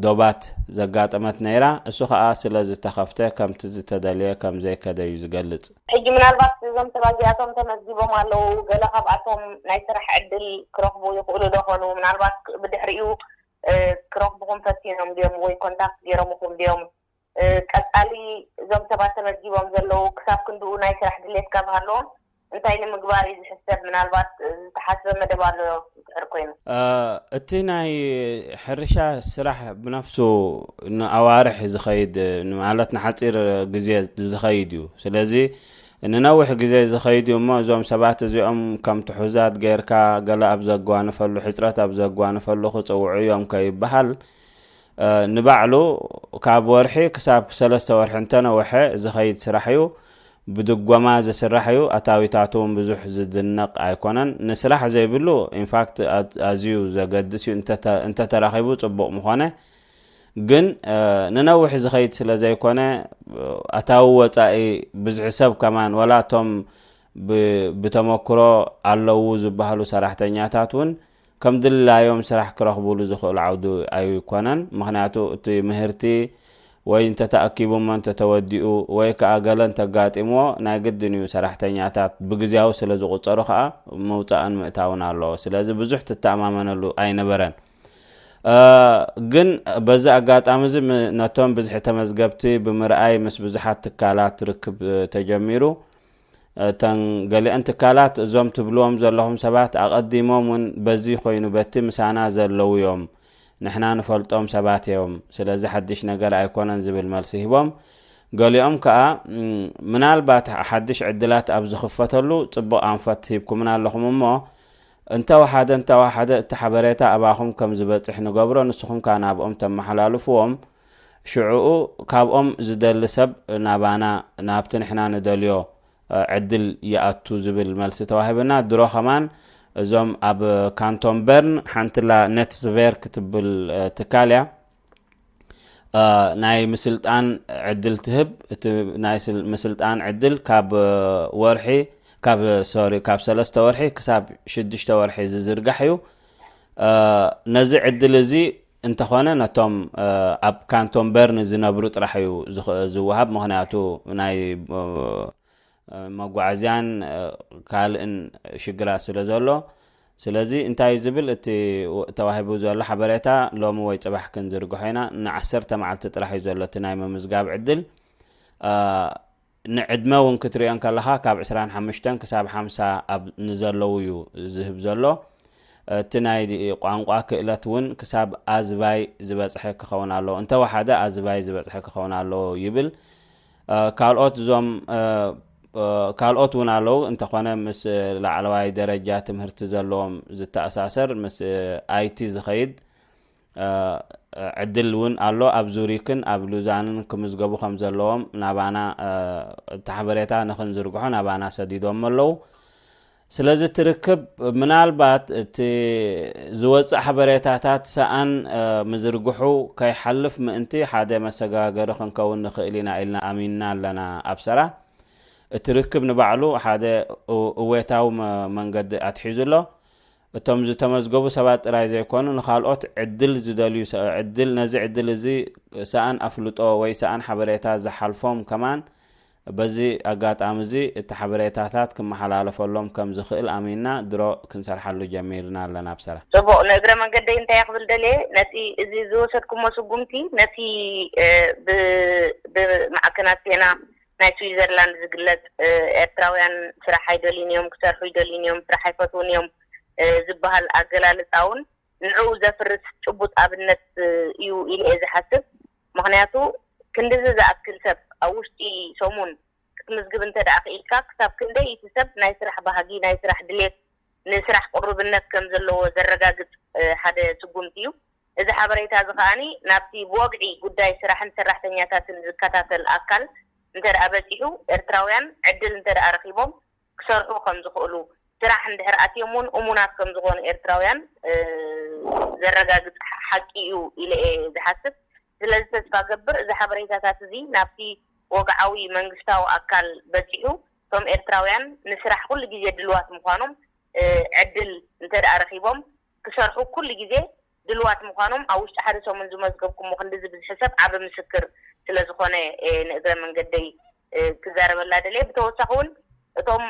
ዶባት ዘጋጠመት ነይራ። እሱ ከኣ ስለ ዝተኸፍተ ከምቲ ዝተደልየ ከም ዘይከደ እዩ ዝገልጽ። ሕጂ ምናልባት እዞም ሰባት እዚኣቶም ተመዝጊቦም ኣለዉ። ገለ ካብኣቶም ናይ ስራሕ ዕድል ክረኽቡ ይኽእሉ ዶ ኾኑ? ምናልባት ብድሕሪኡ ክረኽቡኹም ፈቲኖም ድዮም ወይ ኮንታክት ገይሮምኹም ድዮም? ቀጻሊ እዞም ሰባት ተመዝጊቦም ዘለዉ ክሳብ ክንድኡ ናይ ስራሕ ድሌት ካብ ሃለዎም እንታይ ንምግባር እዩ ዝሕሰብ? ምናልባት ዝተሓስበ መደብ ኣሎ ድሕር ኮይኑ። እቲ ናይ ሕርሻ ስራሕ ብነፍሱ ንኣዋርሕ ዝኸይድ፣ ማለት ንሓጺር ግዜ ዝኸይድ እዩ። ስለዚ ንነዊሕ ግዜ ዝኸይድ እዩ እሞ እዞም ሰባት እዚኦም ከም ትሑዛት ጌርካ ገለ ኣብ ዘጓንፈሉ፣ ሕጽረት ኣብ ዘጓንፈሉ ክጽውዑ እዮም ከይበሃል፣ ንባዕሉ ካብ ወርሒ ክሳብ ሰለስተ ወርሒ እንተነውሐ ዝኸይድ ስራሕ እዩ። ብድጎማ ዝስራሕ እዩ። ኣታዊታቱ እውን ብዙሕ ዝድነቕ ኣይኮነን። ንስራሕ ዘይብሉ ኢንፋክት ኣዝዩ ዘገድስ እዩ። እንተተረኺቡ ጽቡቕ ምኾነ፣ ግን ንነዊሕ ዝኸይድ ስለ ዘይኮነ ኣታዊ ወጻኢ ብዝሒ ሰብ ከማን ወላ እቶም ብተመክሮ ኣለዉ ዝበሃሉ ሰራሕተኛታት እውን ከም ድላዮም ስራሕ ክረኽቡሉ ዝኽእሉ ዓውዲ ኣይኮነን። ምኽንያቱ እቲ ምህርቲ ወይ እንተተኣኪቡ እሞ እንተተወዲኡ ወይ ከዓ ገለ እንተጋጢምዎ ናይ ግድን እዩ ሰራሕተኛታት ብግዜያዊ ስለ ዝቑጸሩ ከዓ ምውፃእን ምእታውን ኣለዎ። ስለዚ ብዙሕ ትተኣማመነሉ ኣይነበረን። ግን በዚ ኣጋጣሚ እዚ ነቶም ብዝሒ ተመዝገብቲ ብምርኣይ ምስ ብዙሓት ትካላት ርክብ ተጀሚሩ። እተን ገሊአን ትካላት እዞም ትብልዎም ዘለኹም ሰባት ኣቐዲሞም እውን በዚ ኮይኑ በቲ ምሳና ዘለዉ እዮም፣ ንሕና ንፈልጦም ሰባት እዮም፣ ስለዚ ሓድሽ ነገር ኣይኮነን ዝብል መልሲ ሂቦም። ገሊኦም ከኣ ምናልባት ሓድሽ ዕድላት ኣብ ዝኽፈተሉ ጽቡቕ ኣንፈት ሂብኩምና ኣለኹም እሞ እንተወሓደ እንተወሓደ እቲ ሓበሬታ ኣባኹም ከም ዝበጽሕ ንገብሮ፣ ንስኹም ከኣ ናብኦም ተመሓላልፍዎም። ሽዕኡ ካብኦም ዝደሊ ሰብ ናባና ናብቲ ንሕና ንደልዮ ዕድል ይኣቱ ዝብል መልሲ ተዋሂብና። ድሮ ከማን እዞም ኣብ ካንቶን በርን ሓንትላ ነትስቬር ክትብል ትካል እያ ናይ ምስልጣን ዕድል ትህብ። እቲ ናይ ምስልጣን ዕድል ካብ ወርሒ ካብ ሶሪ ካብ ሰለስተ ወርሒ ክሳብ ሽዱሽተ ወርሒ ዝዝርጋሕ እዩ። ነዚ ዕድል እዚ እንተኾነ ነቶም ኣብ ካንቶን በርን ዝነብሩ ጥራሕ እዩ ዝወሃብ። ምኽንያቱ ናይ መጓዓዝያን ካልእን ሽግራት ስለ ዘሎ፣ ስለዚ እንታይ እዩ ዝብል እቲ ተዋሂቡ ዘሎ ሓበሬታ ሎሚ ወይ ፅባሕ ክንዝርግሖ ኢና። ንዓሰርተ መዓልቲ ጥራሕ እዩ ዘሎ እቲ ናይ ምምዝጋብ ዕድል። ንዕድመ እውን ክትሪኦ እንከለኻ ካብ ዕስራን ሓሙሽተን ክሳብ ሓምሳ ኣብ ንዘለዉ እዩ ዝህብ ዘሎ። እቲ ናይ ቋንቋ ክእለት እውን ክሳብ ኣዝባይ ዝበፅሐ ክኸውን ኣለዎ፣ እንተወሓደ ኣዝባይ ዝበፅሐ ክኸውን ኣለዎ ይብል። ካልኦት እዞም ካልኦት እውን ኣለዉ፣ እንተኾነ ምስ ላዕለዋይ ደረጃ ትምህርቲ ዘለዎም ዝተኣሳሰር ምስ ኣይቲ ዝኸይድ ዕድል እውን ኣሎ። ኣብ ዙሪክን ኣብ ሉዛንን ክምዝገቡ ከም ዘለዎም ናባና እቲ ሓበሬታ ንክንዝርግሖ ናባና ሰዲዶም ኣለዉ። ስለዚ እቲ ርክብ ምናልባት እቲ ዝወፅእ ሓበሬታታት ሰኣን ምዝርግሑ ከይሓልፍ ምእንቲ ሓደ መሰጋገሪ ክንከውን ንኽእል ኢና ኢልና ኣሚንና ኣለና። ኣብ ሰራ እቲ ርክብ ንባዕሉ ሓደ እወታዊ መንገዲ ኣትሒዙ ኣሎ። እቶም ዝተመዝገቡ ሰባት ጥራይ ዘይኮኑ ንኻልኦት ዕድል ዝደልዩ ዕድል ነዚ ዕድል እዚ ሰኣን ኣፍልጦ ወይ ሰኣን ሓበሬታ ዝሓልፎም ከማን በዚ ኣጋጣሚ እዚ እቲ ሓበሬታታት ክመሓላለፈሎም ከም ዝኽእል ኣሚንና ድሮ ክንሰርሓሉ ጀሚርና ኣለና ኣብ ሰራ። ጽቡቕ፣ ንእግረ መንገደይ እንታይ ክብል ደልየ፣ ነቲ እዚ ዝወሰድኩሞ ስጉምቲ ነቲ ብማዕከናት ዜና ናይ ስዊዘርላንድ ዝግለጽ ኤርትራውያን ስራሕ ኣይደልዩን እዮም፣ ክሰርሑ ኣይደልዩን እዮም፣ ስራሕ ኣይፈትዉን እዮም ዝበሃል ኣገላልጻ እውን ንዕኡ ዘፍርስ ጭቡጥ ኣብነት እዩ ኢለ እየ ዝሓስብ። ምኽንያቱ ክንድዚ ዝኣክል ሰብ ኣብ ውሽጢ ሰሙን ክትምዝግብ እንተ ደኣ ክኢልካ፣ ክሳብ ክንደይ እቲ ሰብ ናይ ስራሕ ባህጊ፣ ናይ ስራሕ ድሌት፣ ንስራሕ ቅሩብነት ከም ዘለዎ ዘረጋግጽ ሓደ ስጉምቲ እዩ። እዚ ሓበሬታ እዚ ከኣኒ ናብቲ ብወግዒ ጉዳይ ስራሕን ሰራሕተኛታትን ዝከታተል ኣካል እንተ ደኣ በጺሑ፣ ኤርትራውያን ዕድል እንተ ደኣ ረኺቦም ክሰርሑ ከም ዝኽእሉ፣ ስራሕ እንድሕር ኣትዮም እውን እሙናት ከም ዝኾኑ ኤርትራውያን ዘረጋግጽ ሓቂ እዩ ኢለ እየ ዝሓስብ። ስለዚ ተስፋ ገብር እዚ ሓበሬታታት እዚ ናብቲ ወግዓዊ መንግስታዊ ኣካል በጺሑ፣ እቶም ኤርትራውያን ንስራሕ ኩሉ ግዜ ድልዋት ምዃኖም ዕድል እንተ ደኣ ረኺቦም ክሰርሑ ኩሉ ግዜ ድልዋት ምዃኖም ኣብ ውሽጢ ሓደ ሰሙን ዝመዝገብኩሞ ክንድዚ ብዝሒ ሰብ ዓቢ ምስክር ስለ ዝኾነ ንእግረ መንገደይ ክዛረበላ ደልየ። ብተወሳኺ እውን እቶም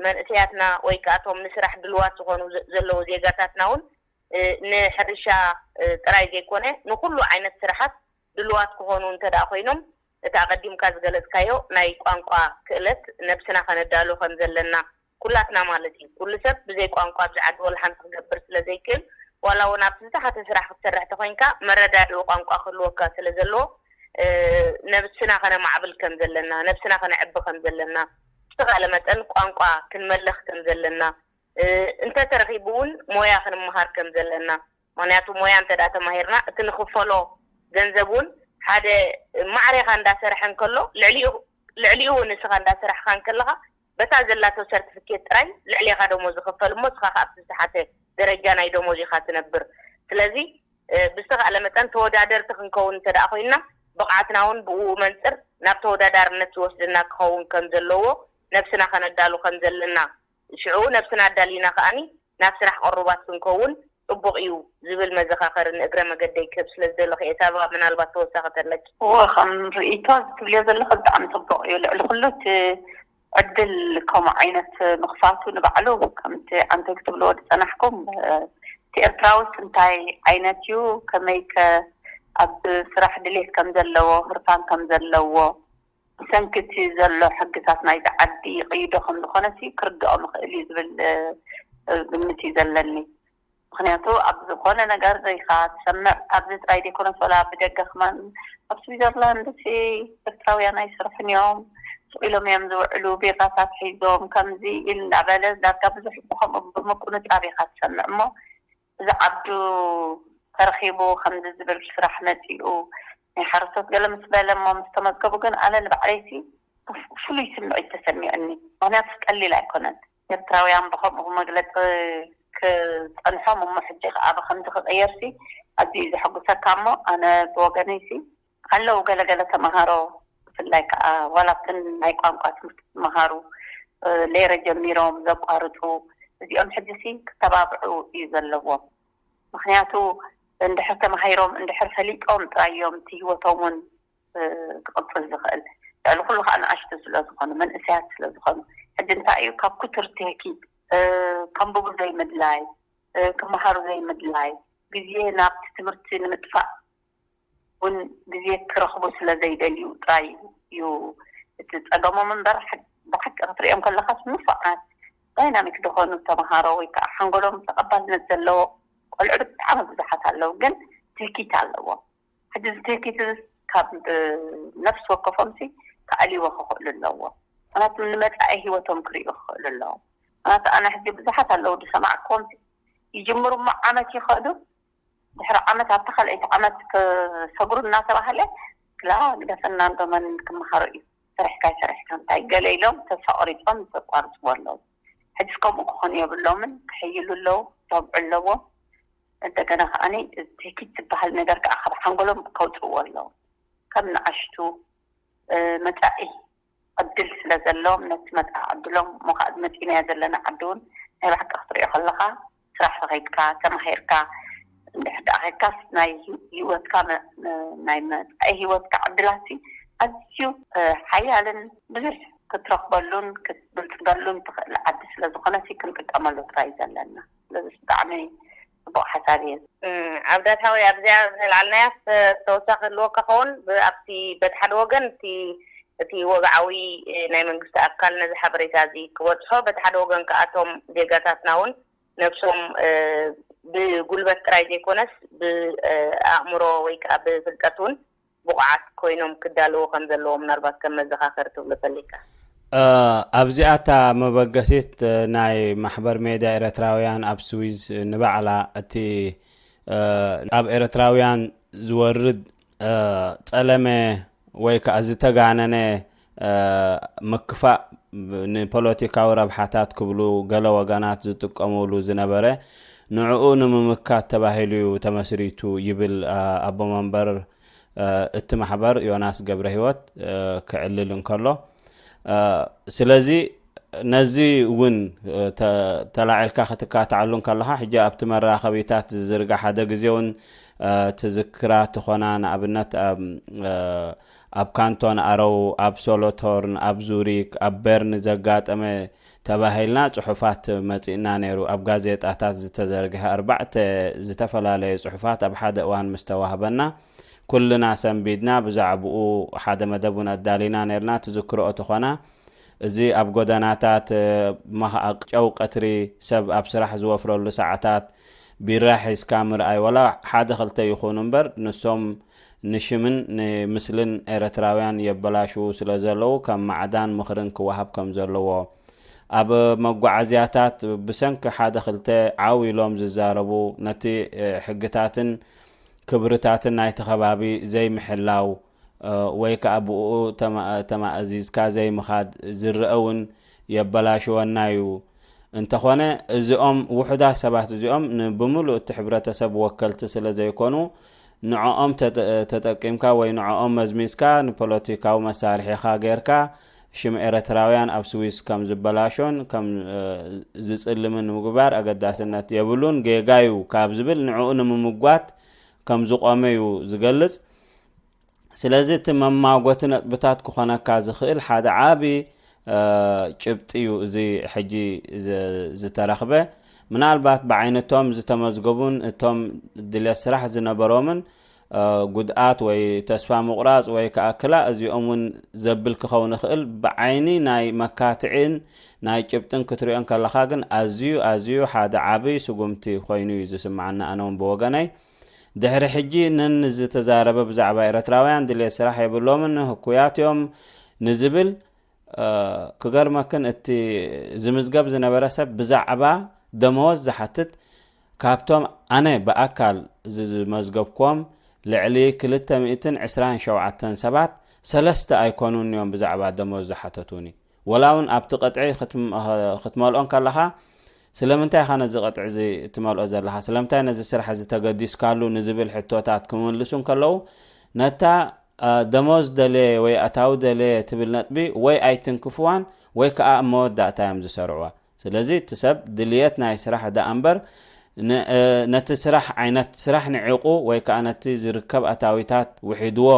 መንእሰያትና ወይ ከዓ እቶም ንስራሕ ድልዋት ዝኾኑ ዘለዉ ዜጋታትና እውን ንሕርሻ ጥራይ ዘይኮነ ንኩሉ ዓይነት ስራሓት ድልዋት ክኾኑ እንተ ደኣ ኮይኖም፣ እቲ ኣቐዲምካ ዝገለጽካዮ ናይ ቋንቋ ክእለት ነብስና ከነዳሉ ከም ዘለና፣ ኩላትና ማለት እዩ። ኩሉ ሰብ ብዘይ ቋንቋ ኣብዚ ዓዲ ወላ ሓንቲ ክገብር ስለ ዘይክእል፣ ዋላ እውን ኣብቲ ዝተሓተ ስራሕ ክትሰርሕ ተኾይንካ መረዳድኡ ቋንቋ ክህልወካ ስለ ዘለዎ፣ ነብስና ከነማዕብል ከም ዘለና፣ ነብስና ከነዕቢ ከም ዘለና፣ ብዝተኻለ መጠን ቋንቋ ክንመልኽ ከም ዘለና፣ እንተተረኺቡ እውን ሞያ ክንመሃር ከም ዘለና። ምኽንያቱ ሞያ እንተ ደኣ ተማሂርና፣ እቲ ንኽፈሎ ገንዘብ እውን ሓደ ማዕሬኻ እንዳሰርሐ እንከሎ፣ ልዕሊኡ እውን ንስኻ እንዳሰራሕካ እንከለኻ፣ በታ ዘላቶ ሰርቲፊኬት ጥራይ ልዕሌኻ ደሞዝ ዝኽፈል እሞ፣ ንስኻ ከኣ ኣብቲ ዝተሓተ ደረጃ ናይ ደሞዝ ኢኻ ትነብር። ስለዚ ብዝተኻእለ መጠን ተወዳደርቲ ክንከውን እንተ ደኣ ኮይንና፣ ብቕዓትና እውን ብኡ መንጽር ናብ ተወዳዳርነት ዝወስደና ክኸውን ከም ዘለዎ፣ ነብስና ከነዳሉ ከም ዘለና፣ ሽዑ ነብስና ኣዳሊና ከኣኒ ናብ ስራሕ ቅሩባት ክንከውን ጽቡቕ እዩ ዝብል መዘኻኸሪ ንእግረ መገደይ ክህብ ስለ ዝደለኹ እየ። ሳባ፣ ምናልባት ተወሳኺ ተለኪ። እወ፣ ከም ርእይቶ ትብልዮ ዘለኹ ብጣዕሚ ጽቡቕ እዩ። ልዕሊ ኩሉ እቲ ዕድል ከምኡ ዓይነት ምኽፋቱ ንባዕሉ፣ ከምቲ ኣንተ ክትብልዎ ዝጸናሕኩም፣ እቲ ኤርትራውስ እንታይ ዓይነት እዩ፣ ከመይ ከ ኣብ ስራሕ ድሌት ከም ዘለዎ፣ ህርፋን ከም ዘለዎ፣ ብሰንኪ እቲ ዘሎ ሕግታት ናይዚ ዓዲ ይቕይዶ ከም ዝኾነ ሲ ክርድኦም ይኽእል እዩ ዝብል ግምት እዩ ዘለኒ። ምኽንያቱ ኣብ ዝኾነ ነገር ኢኻ ትሰምዕ፣ ኣብዚ ጥራይ ዘይኮነስ ዋላ ብደገ ከማን፣ ኣብ ስዊዘርላንድ ሲ ኤርትራውያን ኣይሰርሑን እዮም፣ ስቕ ኢሎም እዮም ዝውዕሉ፣ ቢራታት ሒዞም፣ ከምዚ ኢል እንዳበለ ዳርጋ ብዙሕ ብኸምኡ ብምቁንጻብ ኢኻ ትሰምዕ። እሞ እዚ ዓዱ ተረኺቡ ከምዚ ዝብል ስራሕ መጺኡ ናይ ሓረስቶት ገለ ምስ በለ እሞ ምስ ተመዝገቡ ግን ኣነ ንባዕለይሲ ፍሉይ ስምዒት ተሰሚዑኒ። ምኽንያቱ ቀሊል ኣይኮነን። ኤርትራውያን ብኸምኡ መግለጺ ክጸንሖም እሞ ሕጂ ከኣ ብኸምዚ ክቕየርሲ ኣዝዩ እዩ ዘሐጉሰካ። እሞ ኣነ ብወገነይሲ ኣለዉ ገለገለ ተምሃሮ ብፍላይ ከኣ ዋላ ኣብተን ናይ ቋንቋ ትምህርቲ ዝመሃሩ ሌረ ጀሚሮም ዘቋርጹ እዚኦም ሕጂሲ ክተባብዑ እዩ ዘለዎም። ምኽንያቱ እንድሕር ተማሂሮም እንድሕር ፈሊጦም ጥራይ እዮም እቲ ህይወቶም እውን ክቕጽል ዝኽእል። ልዕሊ ኩሉ ከዓ ንኣሽቱ ስለ ዝኾኑ መንእሰያት ስለ ዝኾኑ ሕጂ እንታይ እዩ ካብ ክቱር ቴኪ ከንብቡ ዘይምድላይ ክመሃሩ ዘይምድላይ ግዜ ናብቲ ትምህርቲ ንምጥፋእ እውን ግዜ ክረኽቡ ስለ ዘይደልዩ ጥራይ እዩ እቲ ጸገሞም እምበር ብሓቂ ክትሪኦም ከለኻስ ንፉዓት ዳይናሚክ ዝኾኑ ተምሃሮ ወይ ከዓ ሓንጎሎም ተቐባልነት ዘለዎ ቆልዑ ብጣዕሚ ብዙሓት ኣለዉ ግን ትህኪት ኣለዎም ሕጂ እዚ ትህኪት ካብ ነፍሲ ወከፎምሲ ክኣልይዎ ክኽእሉ ኣለዎም ምክንያቱ ንመፃኢ ህይወቶም ክርእዩ ክኽእሉ ኣለዎም ምክንያቱ ኣነ ሕጂ ብዙሓት ኣለዉ ዝሰማዕክዎም ይጅምሩ እሞ ዓመት ይኸዱ ድሕሪ ዓመት ኣብታ ካልኣይቲ ዓመት ክሰግሩ እናተባህለ ክላ ግደፈና እንዶ መን ክመሃሮ እዩ ሰሪሕካ ይሰሪሕካ እንታይ ገለ ኢሎም ተስፋ ቆሪፆም ዘቋርፅዎ ኣለዉ ሕጅስ ከምኡ ክኾኑ የብሎምን ክሕይሉ ኣለዉ ክተብዑ ኣለዎም እንደገና ከዓኒ ትህኪት ዝበሃል ነገር ከዓ ካብ ሓንጎሎም ከውፅእዎ ኣለዉ ከም ንኣሽቱ መፃኢ ዕድል ስለ ዘለዎም ነቲ መፃኢ ዕድሎም እሞ ከዓ መፂናዮ ዘለና ዓዲ እውን ናይ ብሓቂ ክትሪኦ ከለካ ስራሕ ረኺብካ ተማሂርካ እንድሕር ደኣ ከይድካስ ናይ ህይወትካ ናይ መፃኢ ህይወትካ ዕድላት ኣዝዩ ሓያልን ብዙሕ ክትረኽበሉን ክትብልፅገሉን ትኽእል ዓዲ ስለ ዝኾነ ክንጥቀመሉ ጥራይ ዘለና ስለዚ ብጣዕሚ ፅቡቅ ሓሳብ እዩ ኣብዳት ሃወይ ኣብዚኣ ዘልዓልናያስ ተወሳኺ ህልወካ ከውን ኣብቲ በቲ ሓደ ወገን እቲ እቲ ወግዓዊ ናይ መንግስቲ ኣካል ነዚ ሓበሬታ እዚ ክበፅሖ በቲ ሓደ ወገን ከኣቶም ዜጋታትና እውን ነብሶም ብጉልበት ጥራይ ዘይኮነስ ብኣእምሮ ወይ ከዓ ብፍልጠት እውን ብቑዓት ኮይኖም ክዳለዉ ከም ዘለዎ ምናልባት ከም መዘኻኸር ትብሎ ፈሊካ። ኣብዚኣታ መበገሲት ናይ ማሕበር ሜድያ ኤረትራውያን ኣብ ስዊዝ ንባዕላ እቲ ኣብ ኤረትራውያን ዝወርድ ጸለመ ወይ ከዓ ዝተጋነነ ምክፋእ ንፖለቲካዊ ረብሓታት ክብሉ ገለ ወገናት ዝጥቀምሉ ዝነበረ ንዕኡ ንምምካት ተባሂሉ እዩ ተመስሪቱ ይብል ኣቦ መንበር እቲ ማሕበር ዮናስ ገብረ ህይወት ክዕልል እንከሎ፣ ስለዚ ነዚ እውን ተላዒልካ ክትካትዓሉ እንከለኻ ሕጂ ኣብቲ መራኸቢታት ዝዝርጋ ሓደ ግዜ እውን ትዝክራ ትኾና ንኣብነት ኣብ ካንቶን ኣረው፣ ኣብ ሶሎቶርን፣ ኣብ ዙሪክ፣ ኣብ በርን ዘጋጠመ ተባሂልና ጽሑፋት መጺእና ነይሩ። ኣብ ጋዜጣታት ዝተዘርግሐ ኣርባዕተ ዝተፈላለየ ጽሑፋት ኣብ ሓደ እዋን ምስ ተዋህበና ኩልና ሰንቢድና ብዛዕባኡ ሓደ መደብ እውን ኣዳሊና ነርና። ትዝክርኦ ተኾና እዚ ኣብ ጎደናታት መኸዓ ጨው ቀትሪ ሰብ ኣብ ስራሕ ዝወፍረሉ ሰዓታት ቢራ ሒዝካ ምርኣይ ወላ ሓደ ክልተ ይኹኑ እምበር ንሶም ንሽምን ንምስልን ኤረትራውያን የበላሽዉ ስለ ዘለዉ ከም ማዕዳን ምኽርን ክወሃብ ከም ዘለዎ ኣብ መጓዓዝያታት ብሰንኪ ሓደ ክልተ ዓው ኢሎም ዝዛረቡ ነቲ ሕግታትን ክብርታትን ናይቲ ከባቢ ዘይምሕላው ወይ ከዓ ብኡ ተማእዚዝካ ዘይምኻድ ዝረአ እውን የበላሽወና እዩ። እንተኾነ እዚኦም ውሑዳት ሰባት እዚኦም ንብምሉእ እቲ ሕብረተሰብ ወከልቲ ስለ ዘይኮኑ ንዕኦም ተጠቂምካ ወይ ንዕኦም መዝሚዝካ ንፖለቲካዊ መሳርሒኻ ጌርካ ሽም ኤረትራውያን ኣብ ስዊስ ከም ዝበላሾን ከም ዝጽልምን ንምግባር ኣገዳስነት የብሉን፣ ጌጋ እዩ ካብ ዝብል ንዕኡ ንምምጓት ከም ዝቆመ እዩ ዝገልጽ። ስለዚ እቲ መማጎቲ ነጥብታት ክኾነካ ዝኽእል ሓደ ዓቢ ጭብጢ እዩ እዚ ሕጂ ዝተረኽበ። ምናልባት ብዓይነቶም ዝተመዝገቡን እቶም ድሌት ስራሕ ዝነበሮምን ጉድኣት ወይ ተስፋ ምቑራፅ ወይ ከዓ ክላእ እዚኦም እውን ዘብል ክኸውን ይኽእል። ብዓይኒ ናይ መካትዒን ናይ ጭብጥን ክትሪኦ እንከለኻ ግን ኣዝዩ ኣዝዩ ሓደ ዓብይ ስጉምቲ ኮይኑ እዩ ዝስምዓኒ ኣነ እውን ብወገነይ። ድሕሪ ሕጂ ነን ዝተዛረበ ብዛዕባ ኤረትራውያን ድሌት ስራሕ የብሎምን ህኩያት እዮም ንዝብል ክገርመክን እቲ ዝምዝገብ ዝነበረ ሰብ ብዛዕባ ደመወዝ ዝሓትት ካብቶም ኣነ ብኣካል ዝመዝገብክዎም ልዕሊ ክልተ ሚእትን ዕስራን ሸውዓተን ሰባት ሰለስተ ኣይኮኑን እዮም ብዛዕባ ደመወዝ ዝሓተቱኒ። ወላ እውን ኣብቲ ቅጥዒ ክትመልኦ እንከለኻ ስለምንታይ ኢኻ ነዚ ቅጥዒ እዚ ትመልኦ ዘለኻ? ስለምንታይ ነዚ ስራሕ እዚ ተገዲስካሉ ንዝብል ሕቶታት ክምልሱ እንከለዉ ነታ ደሞዝ ደልየ ወይ ኣታዊ ደልየ ትብል ነጥቢ ወይ ኣይትንክፍዋን ወይ ከዓ ኣብ መወዳእታ እዮም ዝሰርዕዋ። ስለዚ እቲ ሰብ ድልየት ናይ ስራሕ ደኣ እምበር ነቲ ስራሕ ዓይነት ስራሕ ንዒቑ ወይ ከዓ ነቲ ዝርከብ ኣታዊታት ውሒድዎ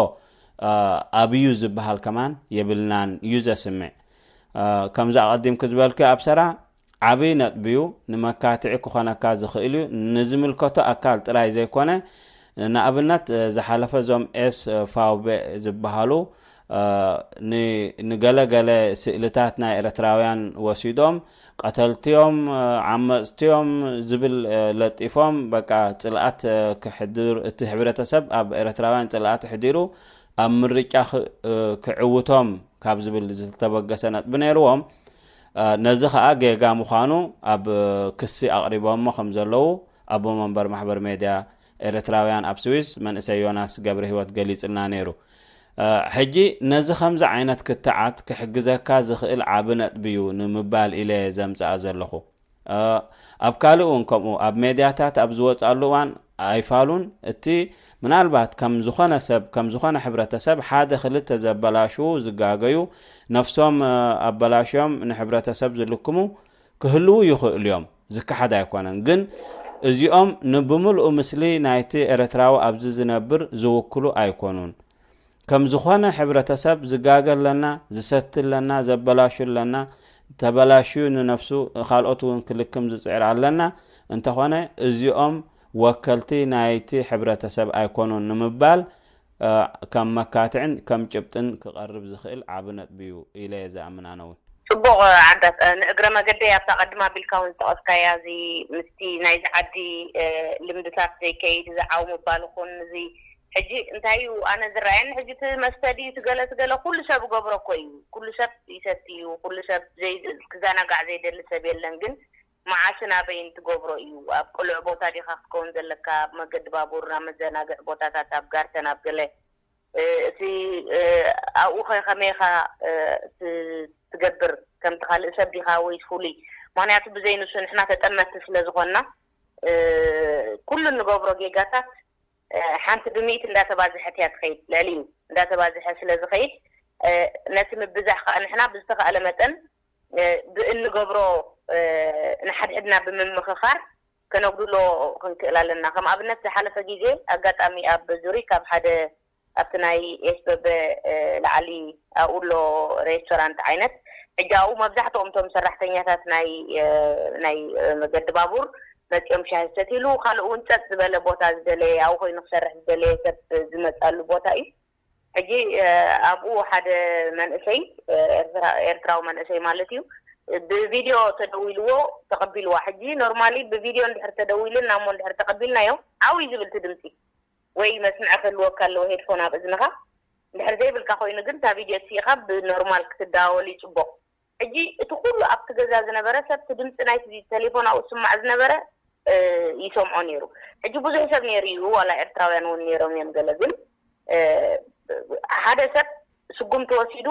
ኣብዩ ዝበሃል ከማን የብልናን እዩ ዘስምዕ። ከምዚ ኣቐዲምኩ ዝበልኩ ኣብ ሰራ ዓብዪ ነጥቢ እዩ። ንመካትዒ ክኾነካ ዝኽእል እዩ። ንዝምልከቶ ኣካል ጥራይ ዘይኮነ ንኣብነት ዝሓለፈ እዞም ኤስ ፋውቤ ዝበሃሉ ንገለገለ ስእልታት ናይ ኤረትራውያን ወሲዶም ቀተልትዮም ዓመፅትዮም ዝብል ለጢፎም በቃ ፅልኣት ክሕድር እቲ ሕብረተሰብ ኣብ ኤረትራውያን ፅልኣት ኣሕዲሩ ኣብ ምርጫ ክዕውቶም ካብ ዝብል ዝተበገሰ ነጥቢ ነይርዎም። ነዚ ከዓ ጌጋ ምዃኑ ኣብ ክሲ ኣቕሪቦሞ ከም ዘለዉ ኣቦ መንበር ማሕበር ሜድያ ኤረትራውያን ኣብ ስዊስ መንእሰይ ዮናስ ገብረሂወት ገሊጽልና ነይሩ። ሕጂ ነዚ ከምዚ ዓይነት ክትዓት ክሕግዘካ ዝኽእል ዓቢ ነጥቢ እዩ ንምባል ኢለ ዘምጽኣ ዘለኹ። ኣብ ካልእ እውን ከምኡ ኣብ ሜድያታት ኣብ ዝወፅኣሉ እዋን ኣይፋሉን። እቲ ምናልባት ከም ዝኾነ ሰብ ከም ዝኾነ ሕብረተሰብ ሓደ ክልተ ዘበላሽዉ ዝጋገዩ ነፍሶም ኣበላሽዮም ንሕብረተሰብ ዝልክሙ ክህልዉ ይኽእሉ እዮም፣ ዝከሓድ ኣይኮነን። ግን እዚኦም ንብምልኡ ምስሊ ናይቲ ኤረትራዊ ኣብዚ ዝነብር ዝውክሉ ኣይኮኑን። ከም ዝኾነ ሕብረተሰብ ዝጋገ ኣለና፣ ዝሰቲ ኣለና፣ ዘበላሹ ኣለና፣ ተበላሽዩ ንነፍሱ ካልኦት እውን ክልክም ዝፅዕር ኣለና። እንተኾነ እዚኦም ወከልቲ ናይቲ ሕብረተሰብ ኣይኮኑን ንምባል ከም መካትዕን ከም ጭብጥን ክቐርብ ዝኽእል ዓቢ ነጥቢ እዩ ኢለ እየ ዝኣምን ኣነ እውን። ጽቡቕ። ዓዳት ንእግረ መገደይ ኣብታ ቀድማ ቢልካ እውን ዝጠቐስካያ እዚ ምስቲ ናይዚ ዓዲ ልምድታት ዘይከይድ እዚ ዓው ምባል ኹን እዚ ሕጂ እንታይ እዩ ኣነ ዝረኣየኒ ሕጂ እቲ መስተ ድዩ ትገለ ትገለ ኩሉ ሰብ ገብሮ እኮ እዩ። ኩሉ ሰብ ይሰቲ እዩ። ኩሉ ሰብ ክዘናጋዕ ዘይደሊ ሰብ የለን። ግን መዓስን ኣበይን ትገብሮ እዩ። ኣብ ቅሉዕ ቦታ ዲኻ ክትከውን ዘለካ ኣብ መገዲ ባቡር ናብ መዘናግዒ ቦታታት ኣብ ጋርተን ኣብ ገለ እቲ ኣብኡ ከ ከመይ ኢኻ ትገብር? ከምቲ ካልእ ሰብ ዲኻ ወይስ ፍሉይ? ምክንያቱ ብዘይ ንሱ ንሕና ተጠመቲ ስለ ዝኾንና ኩሉ እንገብሮ ጌጋታት ሓንቲ ብሚእቲ እንዳተባዝሐት እያ ትኸይድ፣ ልዕሊኡ እንዳተባዝሐ ስለ ዝኸይድ ነቲ ምብዛሕ ከዓ ንሕና ብዝተኻእለ መጠን ብእንገብሮ ንሓድሕድና ብምምኽኻር ከነጉድሎ ክንክእል ኣለና። ከም ኣብነት ዝሓለፈ ግዜ ኣጋጣሚ ኣብ ዙሪክ ኣብ ሓደ ኣብቲ ናይ ኤስበበ ላዕሊ ኣብኡ ኣሎ ሬስቶራንት ዓይነት ሕጂ ኣብኡ መብዛሕትኦም እቶም ሰራሕተኛታት ናይ ናይ መገዲ ባቡር መፂኦም ሻሂ ዝሰትይሉ ካልእ እውን ፀጥ ዝበለ ቦታ ዝደለየ ኣብኡ ኮይኑ ክሰርሕ ዝደለየ ሰብ ዝመፀሉ ቦታ እዩ። ሕጂ ኣብኡ ሓደ መንእሰይ ኤርትራዊ መንእሰይ ማለት እዩ ብቪድዮ ተደዊልዎ ተቐቢልዋ። ሕጂ ኖርማሊ ብቪድዮ እንድሕር ተደዊልና እሞ እንድሕር ተቐቢልናዮ ዓው እዩ ዝብል እቲ ድምፂ ወይ መስምዒ ክህልወካ ኣለዎ ሄድፎን ኣብ እዝንኻ። እንድሕር ዘይብልካ ኮይኑ ግን እታ ቪድዮ እትስኢኻ ብኖርማል ክትደዋወል እዩ ፅቡቕ። ሕጂ እቲ ኩሉ ኣብቲ ገዛ ዝነበረ ሰብ እቲ ድምፂ ናይቲ ቴሌፎን ኣብኡ ዝስማዕ ዝነበረ ይሰምዖ ነይሩ። ሕጂ ብዙሕ ሰብ ነይሩ እዩ ዋላ ኤርትራውያን እውን ነይሮም እዮም ገለ ግን ሓደ ሰብ ስጉምቲ ወሲዱ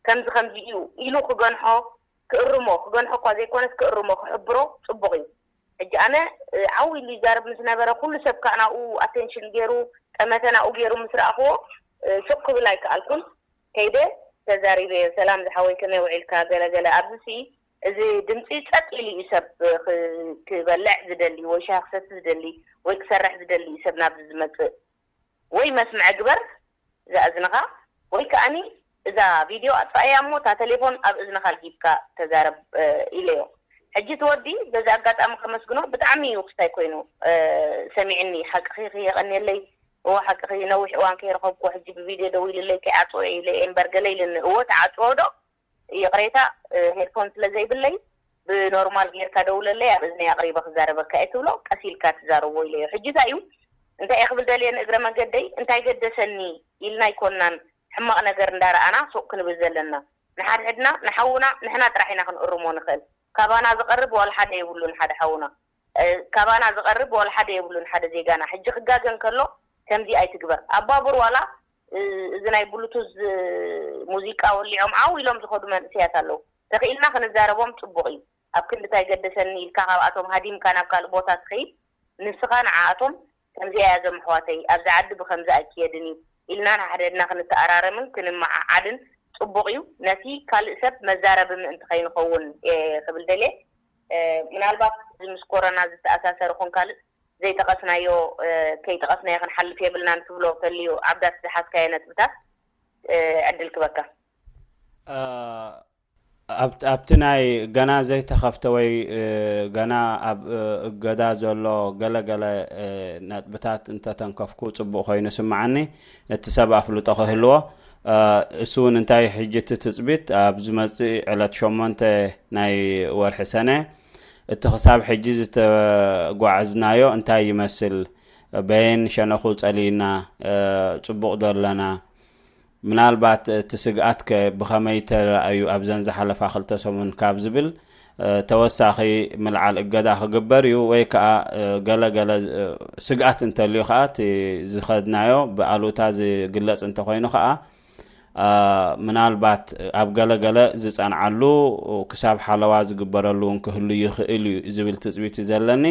ከምዚ ከምዚ እዩ ኢሉ ክገንሖ ክእርሞ ክገንሖ እኳ ዘይኮነስ ክእርሞ ክሕብሮ ፅቡቕ እዩ። ሕጂ ኣነ ዓው ኢሉ ይዛረብ ምስ ነበረ ኩሉ ሰብ ከዓ ናብኡ ኣቴንሽን ገይሩ ጠመተ ናብኡ ገይሩ ምስ ረኣኽዎ ስቕ ክብል ኣይከኣልኩን። ከይደ ተዛሪበዮ ሰላም ዝሓወይ ከመይ ውዒልካ ገለገለ ኣብዚ ሲ እዚ ድምፂ ፀጥ ኢሉ እዩ ሰብ ክበልዕ ዝደሊ ወይ ሻሂ ክሰቲ ዝደሊ ወይ ክሰርሕ ዝደሊ እዩ ሰብ ናብዚ ዝመፅእ ወይ መስምዐ ግበር እዛ እዝንኻ ወይ ከኣኒ እዛ ቪድዮ ኣጥፋእያ እሞ እታ ቴሌፎን ኣብ እዝንኻ ኣልጊብካ ተዛረብ ኢለዮ። ሕጂ እቲ ወዲ በዚ ኣጋጣሚ ከመስግኖ ብጣዕሚ እዩ ክስታይ ኮይኑ ሰሚዕኒ ሓቅኺ የቐንየለይ እወ ሓቅኺ ነዊሕ እዋን ከይረኸብኩ ሕጂ ብቪድዮ ደዊልለይ ከይዓፅዎ ኢለ እየ እምበር ገለ ኢልኒ እወ ተዓፅዎ ዶ ይቕሬታ ሄድፎን ስለ ዘይብለይ ብኖርማል ጌርካ ደውለለይ ኣብ እዝነይ ኣቕሪበ ክዛረበካ እየ ትብሎ ቀስ ኢልካ ትዛረቦ ኢለዮ። ሕጂ እንታይ እዩ እንታይ እየ ክብል ደልየ ንእግረ መንገደይ እንታይ ገደሰኒ ኢልና ኣይኮንናን ሕማቕ ነገር እንዳረኣና ሱቕ ክንብል ዘለና ንሓድሕድና ንሓውና ንሕና ጥራሕ ኢና ክንእርሞ ንኽእል። ካባና ዝቐርብ ዋላ ሓደ የብሉን ሓደ ሓውና ካባና ዝቐርብ ዋላ ሓደ የብሉን ሓደ ዜጋና ሕጂ ክጋገ እንከሎ ከምዚ ኣይትግበር ኣብ ባቡር ዋላ እዚ ናይ ብሉቱዝ ሙዚቃ ወሊዖም ዓው ኢሎም ዝኸዱ መንእሰያት ኣለዉ ተኽኢልና ክንዛረቦም ፅቡቕ እዩ ኣብ ክንድታይ ገደሰኒ ኢልካ ካብኣቶም ሃዲምካ ናብ ካልእ ቦታ ትኸይድ ንስኻ ንዓኣቶም ከምዚኣ እያ ዞም ኣሕዋተይ ኣብዚ ዓዲ ብኸምዚ ኣይክየድን እዩ ኢልና ንሓደድና ክንተኣራረምን ክንመዓዓድን ፅቡቕ እዩ። ነቲ ካልእ ሰብ መዛረቢ ምእንቲ ከይንኸውን እየ ክብል ደልየ። ምናልባት እዚ ምስ ኮሮና ዝተኣሳሰረ ኹን ካልእ ዘይጠቐስናዮ ከይጠቐስናዮ ክንሓልፍ የብልናን ትብሎ ተልዩ ዓብዳት ዝሓዝካዮ ነጥብታት ዕድል ክበካ። ኣብቲ ናይ ገና ዘይተኸፍተ ወይ ገና ኣብ እገዳ ዘሎ ገለገለ ነጥብታት እንተተንከፍኩ ፅቡቕ ኮይኑ ስምዓኒ። እቲ ሰብ ኣፍልጦ ክህልዎ እሱ እውን እንታይ ሕጂ እቲ ትፅቢት ኣብ ዝመፅእ ዕለት ሸሞንተ ናይ ወርሒ ሰነ እቲ ክሳብ ሕጂ ዝተጓዓዝናዮ እንታይ ይመስል፣ በየን ሸነኹ ፀሊእና፣ ፅቡቕ ዶ ኣለና፣ ምናልባት እቲ ስግኣት ከ ብኸመይ ተራእዩ ኣብዘን ዝሓለፋ ክልተ ሰሙን ካብ ዝብል ተወሳኺ ምልዓል እገዳ ክግበር እዩ ወይ ከዓ ገለ ገለ ስግኣት እንተልዩ ከዓ እቲ ዝኸድናዮ ብኣሉታ ዝግለፅ እንተኮይኑ ከዓ ምናልባት ኣብ ገለ ገለ ዝፀንዓሉ ክሳብ ሓለዋ ዝግበረሉ እውን ክህሉ ይኽእል እዩ ዝብል ትፅቢት እዩ ዘለኒ።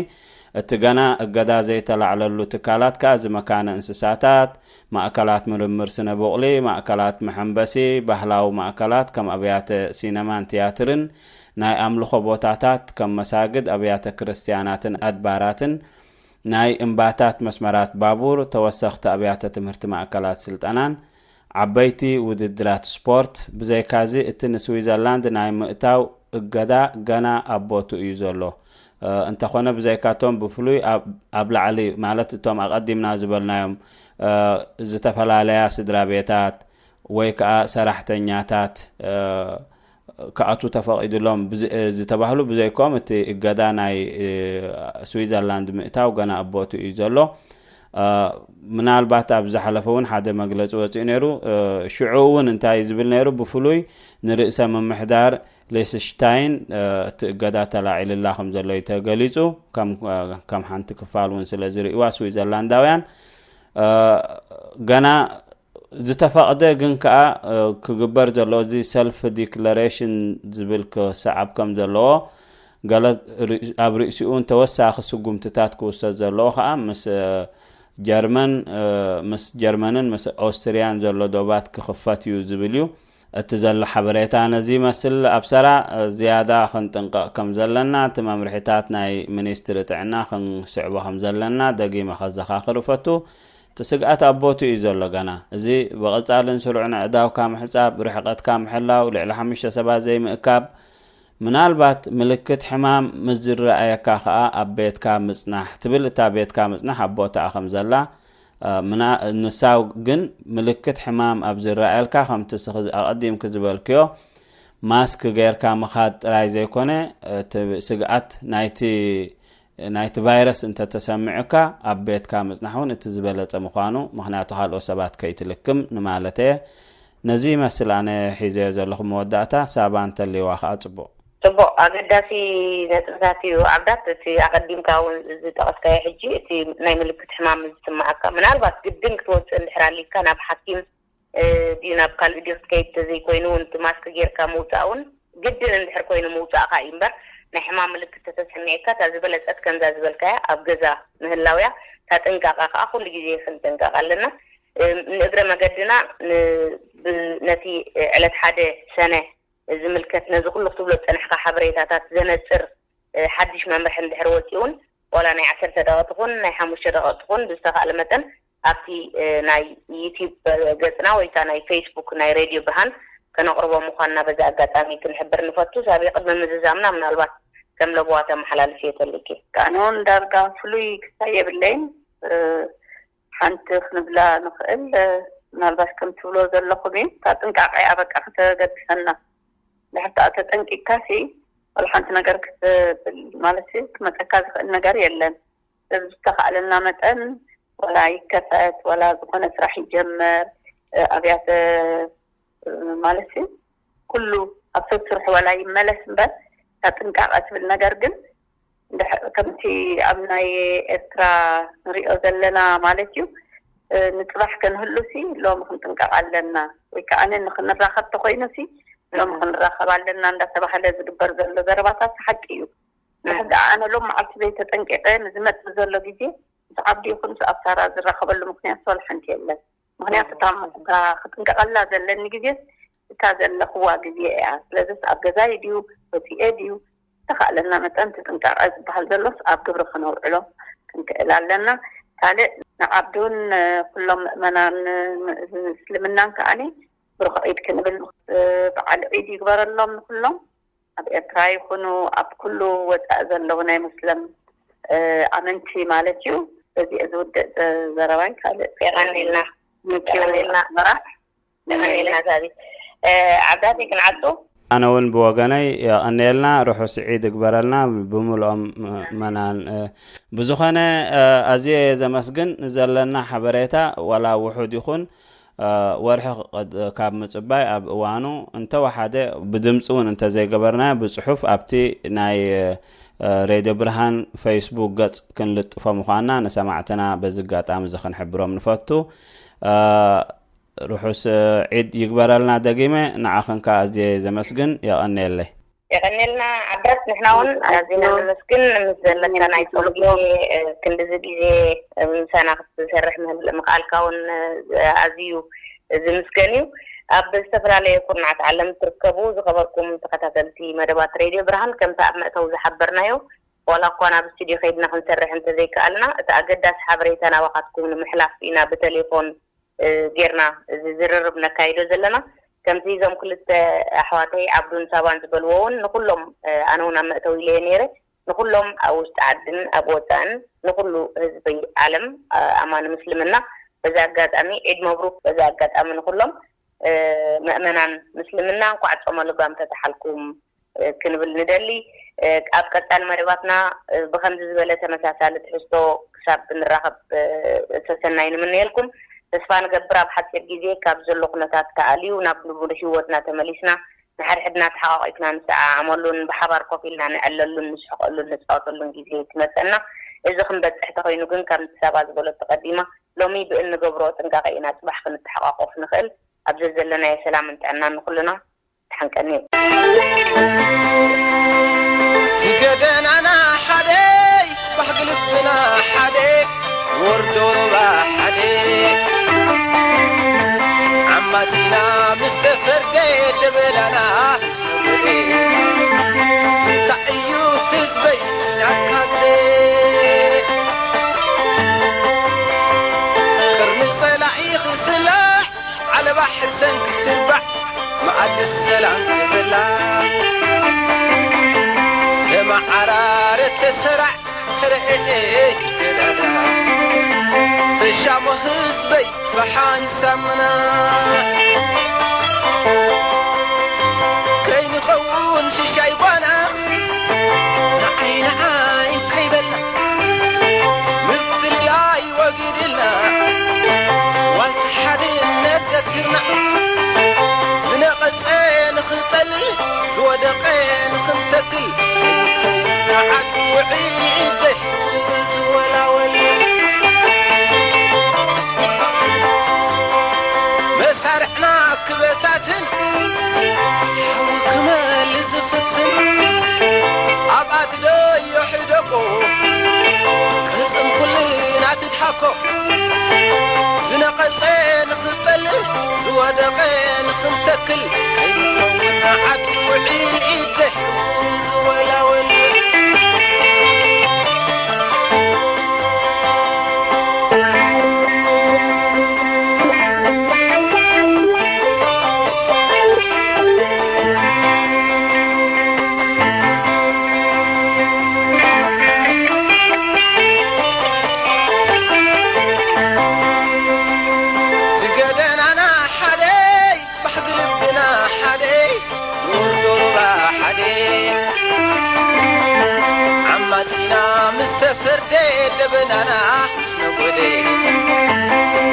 እቲ ገና እገዳ ዘይተላዕለሉ ትካላት ከዓ እዚ መካነ እንስሳታት፣ ማእከላት ምርምር ስነ ቡቕሊ፣ ማእከላት መሐንበሲ፣ ባህላዊ ማእከላት ከም ኣብያተ ሲነማን ትያትርን፣ ናይ ኣምልኾ ቦታታት ከም መሳግድ፣ ኣብያተ ክርስትያናትን ኣድባራትን፣ ናይ እምባታት መስመራት ባቡር፣ ተወሰኽቲ ኣብያተ ትምህርቲ ማእከላት ስልጠናን፣ ዓበይቲ ውድድራት ስፖርት፣ ብዘይካዚ እቲ ንስዊዘርላንድ ናይ ምእታው እገዳ ገና ኣብ ቦትኡ እዩ ዘሎ። እንተኾነ ብዘይካቶም ብፍሉይ ኣብ ላዕሊ ማለት እቶም ኣቐዲምና ዝበልናዮም ዝተፈላለያ ስድራ ቤታት ወይ ከዓ ሰራሕተኛታት ክኣቱ ተፈቒዱሎም ዝተባህሉ ብዘይኮም፣ እቲ እገዳ ናይ ስዊዘርላንድ ምእታው ገና ኣብ ቦቱ እዩ ዘሎ። ምናልባት ኣብ ዝሓለፈ እውን ሓደ መግለፂ ወፂኡ ነይሩ። ሽዑ እውን እንታይ ዝብል ነይሩ? ብፍሉይ ንርእሰ ምምሕዳር ሌስሽታይን እቲ እገዳ ተላዒልላ ከም ዘሎ እዩ ተገሊፁ። ከም ሓንቲ ክፋል እውን ስለ ዝርእዋ ስዊዘርላንዳውያን፣ ገና ዝተፈቕደ ግን ከኣ ክግበር ዘሎ፣ እዚ ሰልፍ ዲክለሬሽን ዝብል ክሰዓብ ከም ዘለዎ፣ ገለ ኣብ ርእሲኡ ተወሳኺ ስጉምትታት ክውሰድ ዘለዎ ከኣ ምስ ጀርመን፣ ምስ ጀርመንን ምስ ኦስትርያን ዘሎ ዶባት ክኽፈት እዩ ዝብል እዩ። እቲ ዘሎ ሓበሬታ ነዚ ይመስል። ኣብ ሰራ ዝያዳ ክንጥንቀቕ ከም ዘለና፣ እቲ መምርሒታት ናይ ሚኒስትሪ ጥዕና ክንስዕቦ ከም ዘለና ደጊመ ከዘኻኽር እፈቱ። እቲ ስግኣት ኣብ ቦቱ እዩ ዘሎ ገና። እዚ ብቐጻልን ስሩዕን ኣእዳውካ ምሕጻብ፣ ርሕቐትካ ምሕላው፣ ልዕሊ ሓሙሽተ ሰባት ዘይምእካብ፣ ምናልባት ምልክት ሕማም ምስ ዝረኣየካ ከኣ ኣብ ቤትካ ምጽናሕ ትብል። እታ ቤትካ ምጽናሕ ኣብ ቦታኣ ከም ዘላ፣ ምና-፣ ንሳ ግን ምልክት ሕማም ኣብ ዝረኣየልካ፣ ከምቲ ስኺ ኣቐዲምኪ ዝበልክዮ፣ ማስክ ጌርካ ምኻድ ጥራይ ዘይኮነ፣ እቲ ስግኣት ናይቲ ናይቲ ቫይረስ እንተተሰሚዑካ ኣብ ቤትካ ምጽናሕ እውን እቲ ዝበለጸ ምዃኑ፣ ምኽንያቱ ካልኦት ሰባት ከይትልክም ንማለት እየ። ነዚ ይመስል ኣነ ሒዘዮ ዘለኹ መወዳእታ። ሳባ እንተልይዋ ከኣ ጽቡቕ። ጽቡቕ፣ ኣገዳሲ ነጥብታት እዩ ዓብዳት። እቲ ኣቐዲምካ እውን ዝጠቐስካዮ ሕጂ፣ እቲ ናይ ምልክት ሕማም ዝስምዓካ፣ ምናልባት ግድን ክትወጽእ እንድሕር ኣልዩካ ናብ ሓኪም ድዩ ናብ ካልእ ድዩ ክትከይድ ተዘይኮይኑ እውን እቲ ማስክ ጌርካ ምውፃእ እውን ግድን እንድሕር ኮይኑ ምውፃእካ እዩ እምበር፣ ናይ ሕማም ምልክት ተተሰሚዕካ እታ ዝበለፀት ከምዛ ዝበልካያ ኣብ ገዛ ምህላውያ፣ እታ ጥንቃቐ ከዓ ኩሉ ግዜ ክንጥንቀቕ ኣለና። ንእግረ መገድና ነቲ ዕለት ሓደ ሰነ ዝምልከት ነዚ ኩሉ ክትብሎ ዝፀናሕካ ሓበሬታታት ዘነፅር ሓድሽ መምርሒ እንድሕር ወፂኡ እውን ዋላ ናይ ዓሰርተ ደቂቕ ትኹን ናይ ሓሙሽተ ደቂቕ ትኹን ብዝተኻእለ መጠን ኣብቲ ናይ ዩቲዩብ ገፅና ወይ ከዓ ናይ ፌስቡክ ናይ ሬድዮ ብርሃን ከነቕርቦ ምዃንና በዚ ኣጋጣሚ ክንሕብር ንፈቱ። ሳቢ ቅድሚ ምዝዛምና ምናልባት ከም ለበዋ ተመሓላልፍ እየ ተልኪ። ኣነ እውን ዳርጋ ፍሉይ ክሳይ የብለይን። ሓንቲ ክንብላ ንኽእል፣ ምናልባት ከም ትብሎ ዘለኹም እዩ፣ እታ ጥንቃቄ እያ በቃ ከተገድሰና። ድሕር ከኣ ተጠንቂቅካ ሲ ወላ ሓንቲ ነገር ክትብል ማለት ሲ ክመፀካ ዝኽእል ነገር የለን። ሰብ ዝተኻእለና መጠን ወላ ይከፈት ወላ ዝኾነ ስራሕ ይጀመር፣ ኣብያተ ማለት ሲ ኩሉ ኣብ ሰብ ስርሑ ወላ ይመለስ እምበር፣ እታ ጥንቃቐ ትብል ነገር ግን ከምቲ ኣብ ናይ ኤርትራ ንሪኦ ዘለና ማለት እዩ። ንፅባሕ ከንህሉ ሲ ሎሚ ክንጥንቀቕ ኣለና፣ ወይ ከዓ ንክንራኸብ ተኮይኑ ሲ ሎሚ ክንራኸብ ኣለና እንዳተባሃለ ዝግበር ዘሎ ዘረባታት ሓቂ እዩ። ሕዚ ኣነ ሎም መዓልቲ ዘይተጠንቂቀ ንዝመፅእ ዘሎ ግዜ ምስ ዓብዲ ይኹን ምስ ኣብሳራ ዝራኸበሉ ምክንያት ወላ ሓንቲ የለን። ምክንያቱ እታ ክጥንቀቐላ ዘለኒ ግዜ እታ ዘለኽዋ ግዜ እያ። ስለዚስ ኣብ ገዛይ ድዩ ወፂኤ ድዩ ዝተኻእለና መጠን እቲ ጥንቃቐ ዝበሃል ዘሎስ ኣብ ግብሪ ክነውዕሎ ክንክእል ኣለና። ካልእ ንዓብዱን ኩሎም ምእመናን እስልምናን ከዓኒ ብሩኽ ዒድ ክንብል በዓል ዒድ ይግበረሎም ንኩሎም ኣብ ኤርትራ ይኹኑ ኣብ ኩሉ ወፃኢ ዘለዉ ናይ ሙስለም ኣመንቲ ማለት እዩ። በዚ ዝውድእ ዘረባይ ካልእ የቐኒልና ምኪውልና ኣስመራ የቐኒልና። ሳቢ ዓብዳት ክንዓጡ ኣነ እውን ብወገነይ የቐንየልና፣ ርሑስ ዒድ እግበረልና ብምልኦም መናን። ብዝኾነ ኣዝየ ዘመስግን ዘለና ሓበሬታ ዋላ ውሑድ ይኹን ወርሒ ካብ ምፅባይ ኣብ እዋኑ እንተወሓደ ብድምፂ እውን እንተዘይገበርናዮ ብፅሑፍ ኣብቲ ናይ ሬድዮ ብርሃን ፌስቡክ ገፅ ክንልጥፎ ምዃንና ንሰማዕትና በዚ ኣጋጣሚ እዚ ክንሕብሮም ንፈቱ። ርሑስ ዒድ ይግበረልና ደጊመ። ንዓኽን ከኣ ኣዝየ ዘመስግን። የቐንየለይ። የቐንየልና ዓብዳት፣ ንሕና እውን ኣዝና ነመስግን። ምስ ዘለካ ናይ ጾም ግዜ ክንድዚ ግዜ ምሳና ክትሰርሕ ምኽኣልካ እውን ኣዝዩ ዝምስገን እዩ። ኣብ ዝተፈላለየ ኩርናዓት ዓለም ትርከቡ ዝኸበርኩም ተኸታተልቲ መደባት ሬድዮ ብርሃን፣ ከምቲ ኣብ መእተዊ ዝሓበርናዮ ዋላ እኳ ናብ ስቱድዮ ከይድና ክንሰርሕ እንተዘይከኣልና፣ እቲ ኣገዳሲ ሓበሬታ ናባኻትኩም ንምሕላፍ ኢና ብተሌፎን ጌርና እዚ ዝርርብ ነካይዶ ዘለና። ከምዚ እዞም ክልተ ኣሕዋተይ ዓብዱን ሳባን ዝበልዎ እውን ንኩሎም ኣነ እውን ኣብ መእተዊ ኢለዮ ነይረ፣ ንኩሎም ኣብ ውሽጢ ዓድን ኣብ ወፃእን ንኩሉ ህዝቢ ዓለም ኣማኒ ምስልምና በዚ ኣጋጣሚ ዒድ መብሩክ። በዚ ኣጋጣሚ ንኩሎም ምእመናን ምስልምና እንኳዕ ጾመ ልጓም ተተሓልኩም ክንብል ንደሊ። ኣብ ቀጻሊ መደባትና ብኸምዚ ዝበለ ተመሳሳሊ ትሕዝቶ ክሳብ ንራኸብ ሰሰናይ ንምነየልኩም። ተስፋ ንገብር ኣብ ሓጺር ግዜ ካብ ዘሎ ኩነታት ተኣልዩ ናብ ንቡር ህይወትና ተመሊስና ንሓድሕድና ተሓቋቒፍና ንሰዓዓመሉን ብሓባር ኮፍ ኢልና ንዕለሉን ንስሕቐሉን ንጻወተሉን ግዜ ክመጸና። እዚ ክንበጽሕ ተኾይኑ ግን ከምቲ ሳባ ዝበለቶ ቀዲማ ሎሚ ብእንገብሮ ጥንቃቐ ኢና ጽባሕ ክንተሓቋቆፍ ንኽእል። ኣብ ዘዘለናዮ ሰላምን ጥዕናን ንኹልና። ተሓንቀኒ። እቲ ገደናና ሓደ፣ ባህጊ ልብና ሓደ፣ ወርዶ ሩባ ሓደ፣ ዓማጺና ምስ ተፈርደ ደበናና ምስ ነጎደ፣ እንታይ እዩ ህዝበይ ናትካ ግደ? ቅርኒ ጸላኢ ክስላዕ ዓለባ ሕሰን ክትርባዕ መኣዲ ሰላም ክበላ ተመዓራረት ተሰራዕ ተረኤ ክገዳዳ ተሻሞ ህዝበይ ብሓንሳምና ከይንኸውን ሽሻይ ጓና ንዓይ ንዓይ ከይበልና ምፍልላይ ወጊድልና ዋልታ ሓድነት ገቲርና ዝነቐጸ ንኽንጠልል ዝወደቐ ንኽንተክል ንዓዱ ውዒል ዘይሕጉዝ ዝወላወል መሳርዕና ክበታትን ሓዊ ክመል ዝፍትን ኣብኣ ትደዮ ሕደጎ ቅርጽን ኩልና ትድሓኮ ዝነቐጸ ንኽንጠልል ዝወደቐ ንኽንተክል ከይንኸውን ዓዲ ውዒል ኢድ ዘይሕጉዝ ዝወላወል ዝገደናና ሓደ ባህጊ ልብና ሓደ ኑር ዶሮባ ሓደ ዓማጺና ምስ ተፈርደ ደበናና ምስ ነጎደ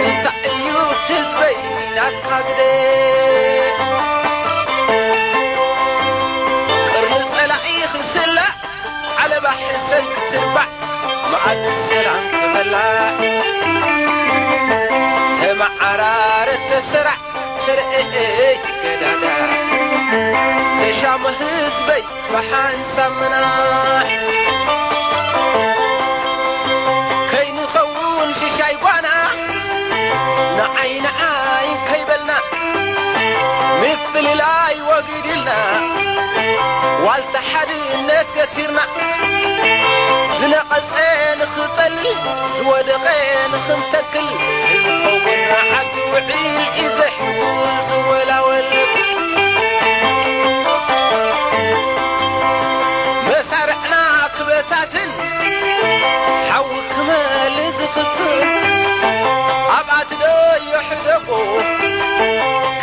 እንታይ እዩ ህዝበይ ናትካ ግደ ቅርኒ ጸላኢ ክስላዕ ዓለባ ሕሰን ክትርባዕ መኣዲ ሰላም ክበላዕ ተመዓራረት ተሰራዕ ተረኤ ትገዳዳ ተሻሞ ህዝበይ ብሓንሳምና ከይንኸውን ሽሻይ ጓና ንዓይ ንዓይ ከይበልና ምፍልላይ ወጊድልና ዋልታ ሓድነት ገቲርና ዝነቐጸ ንኽጠልል ዝወደቐ ንኽንተክል ከይንኸውን ዓዲ ውዒል እዩ ዘሕጉዝ ዝወላወል መሳርዕና ክበታትን ሓዊ ክመል ዝፍትን ኣብኣ ትደዮ ሕደጎ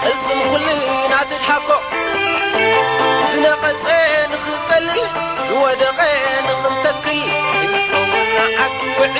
ቅልጽም ኩልና ትድሓኮ ዝነቐጸ ንኽንጠልል ዝወደቐ ንኽንተክል ክንኸውን ዓዲ ውዒል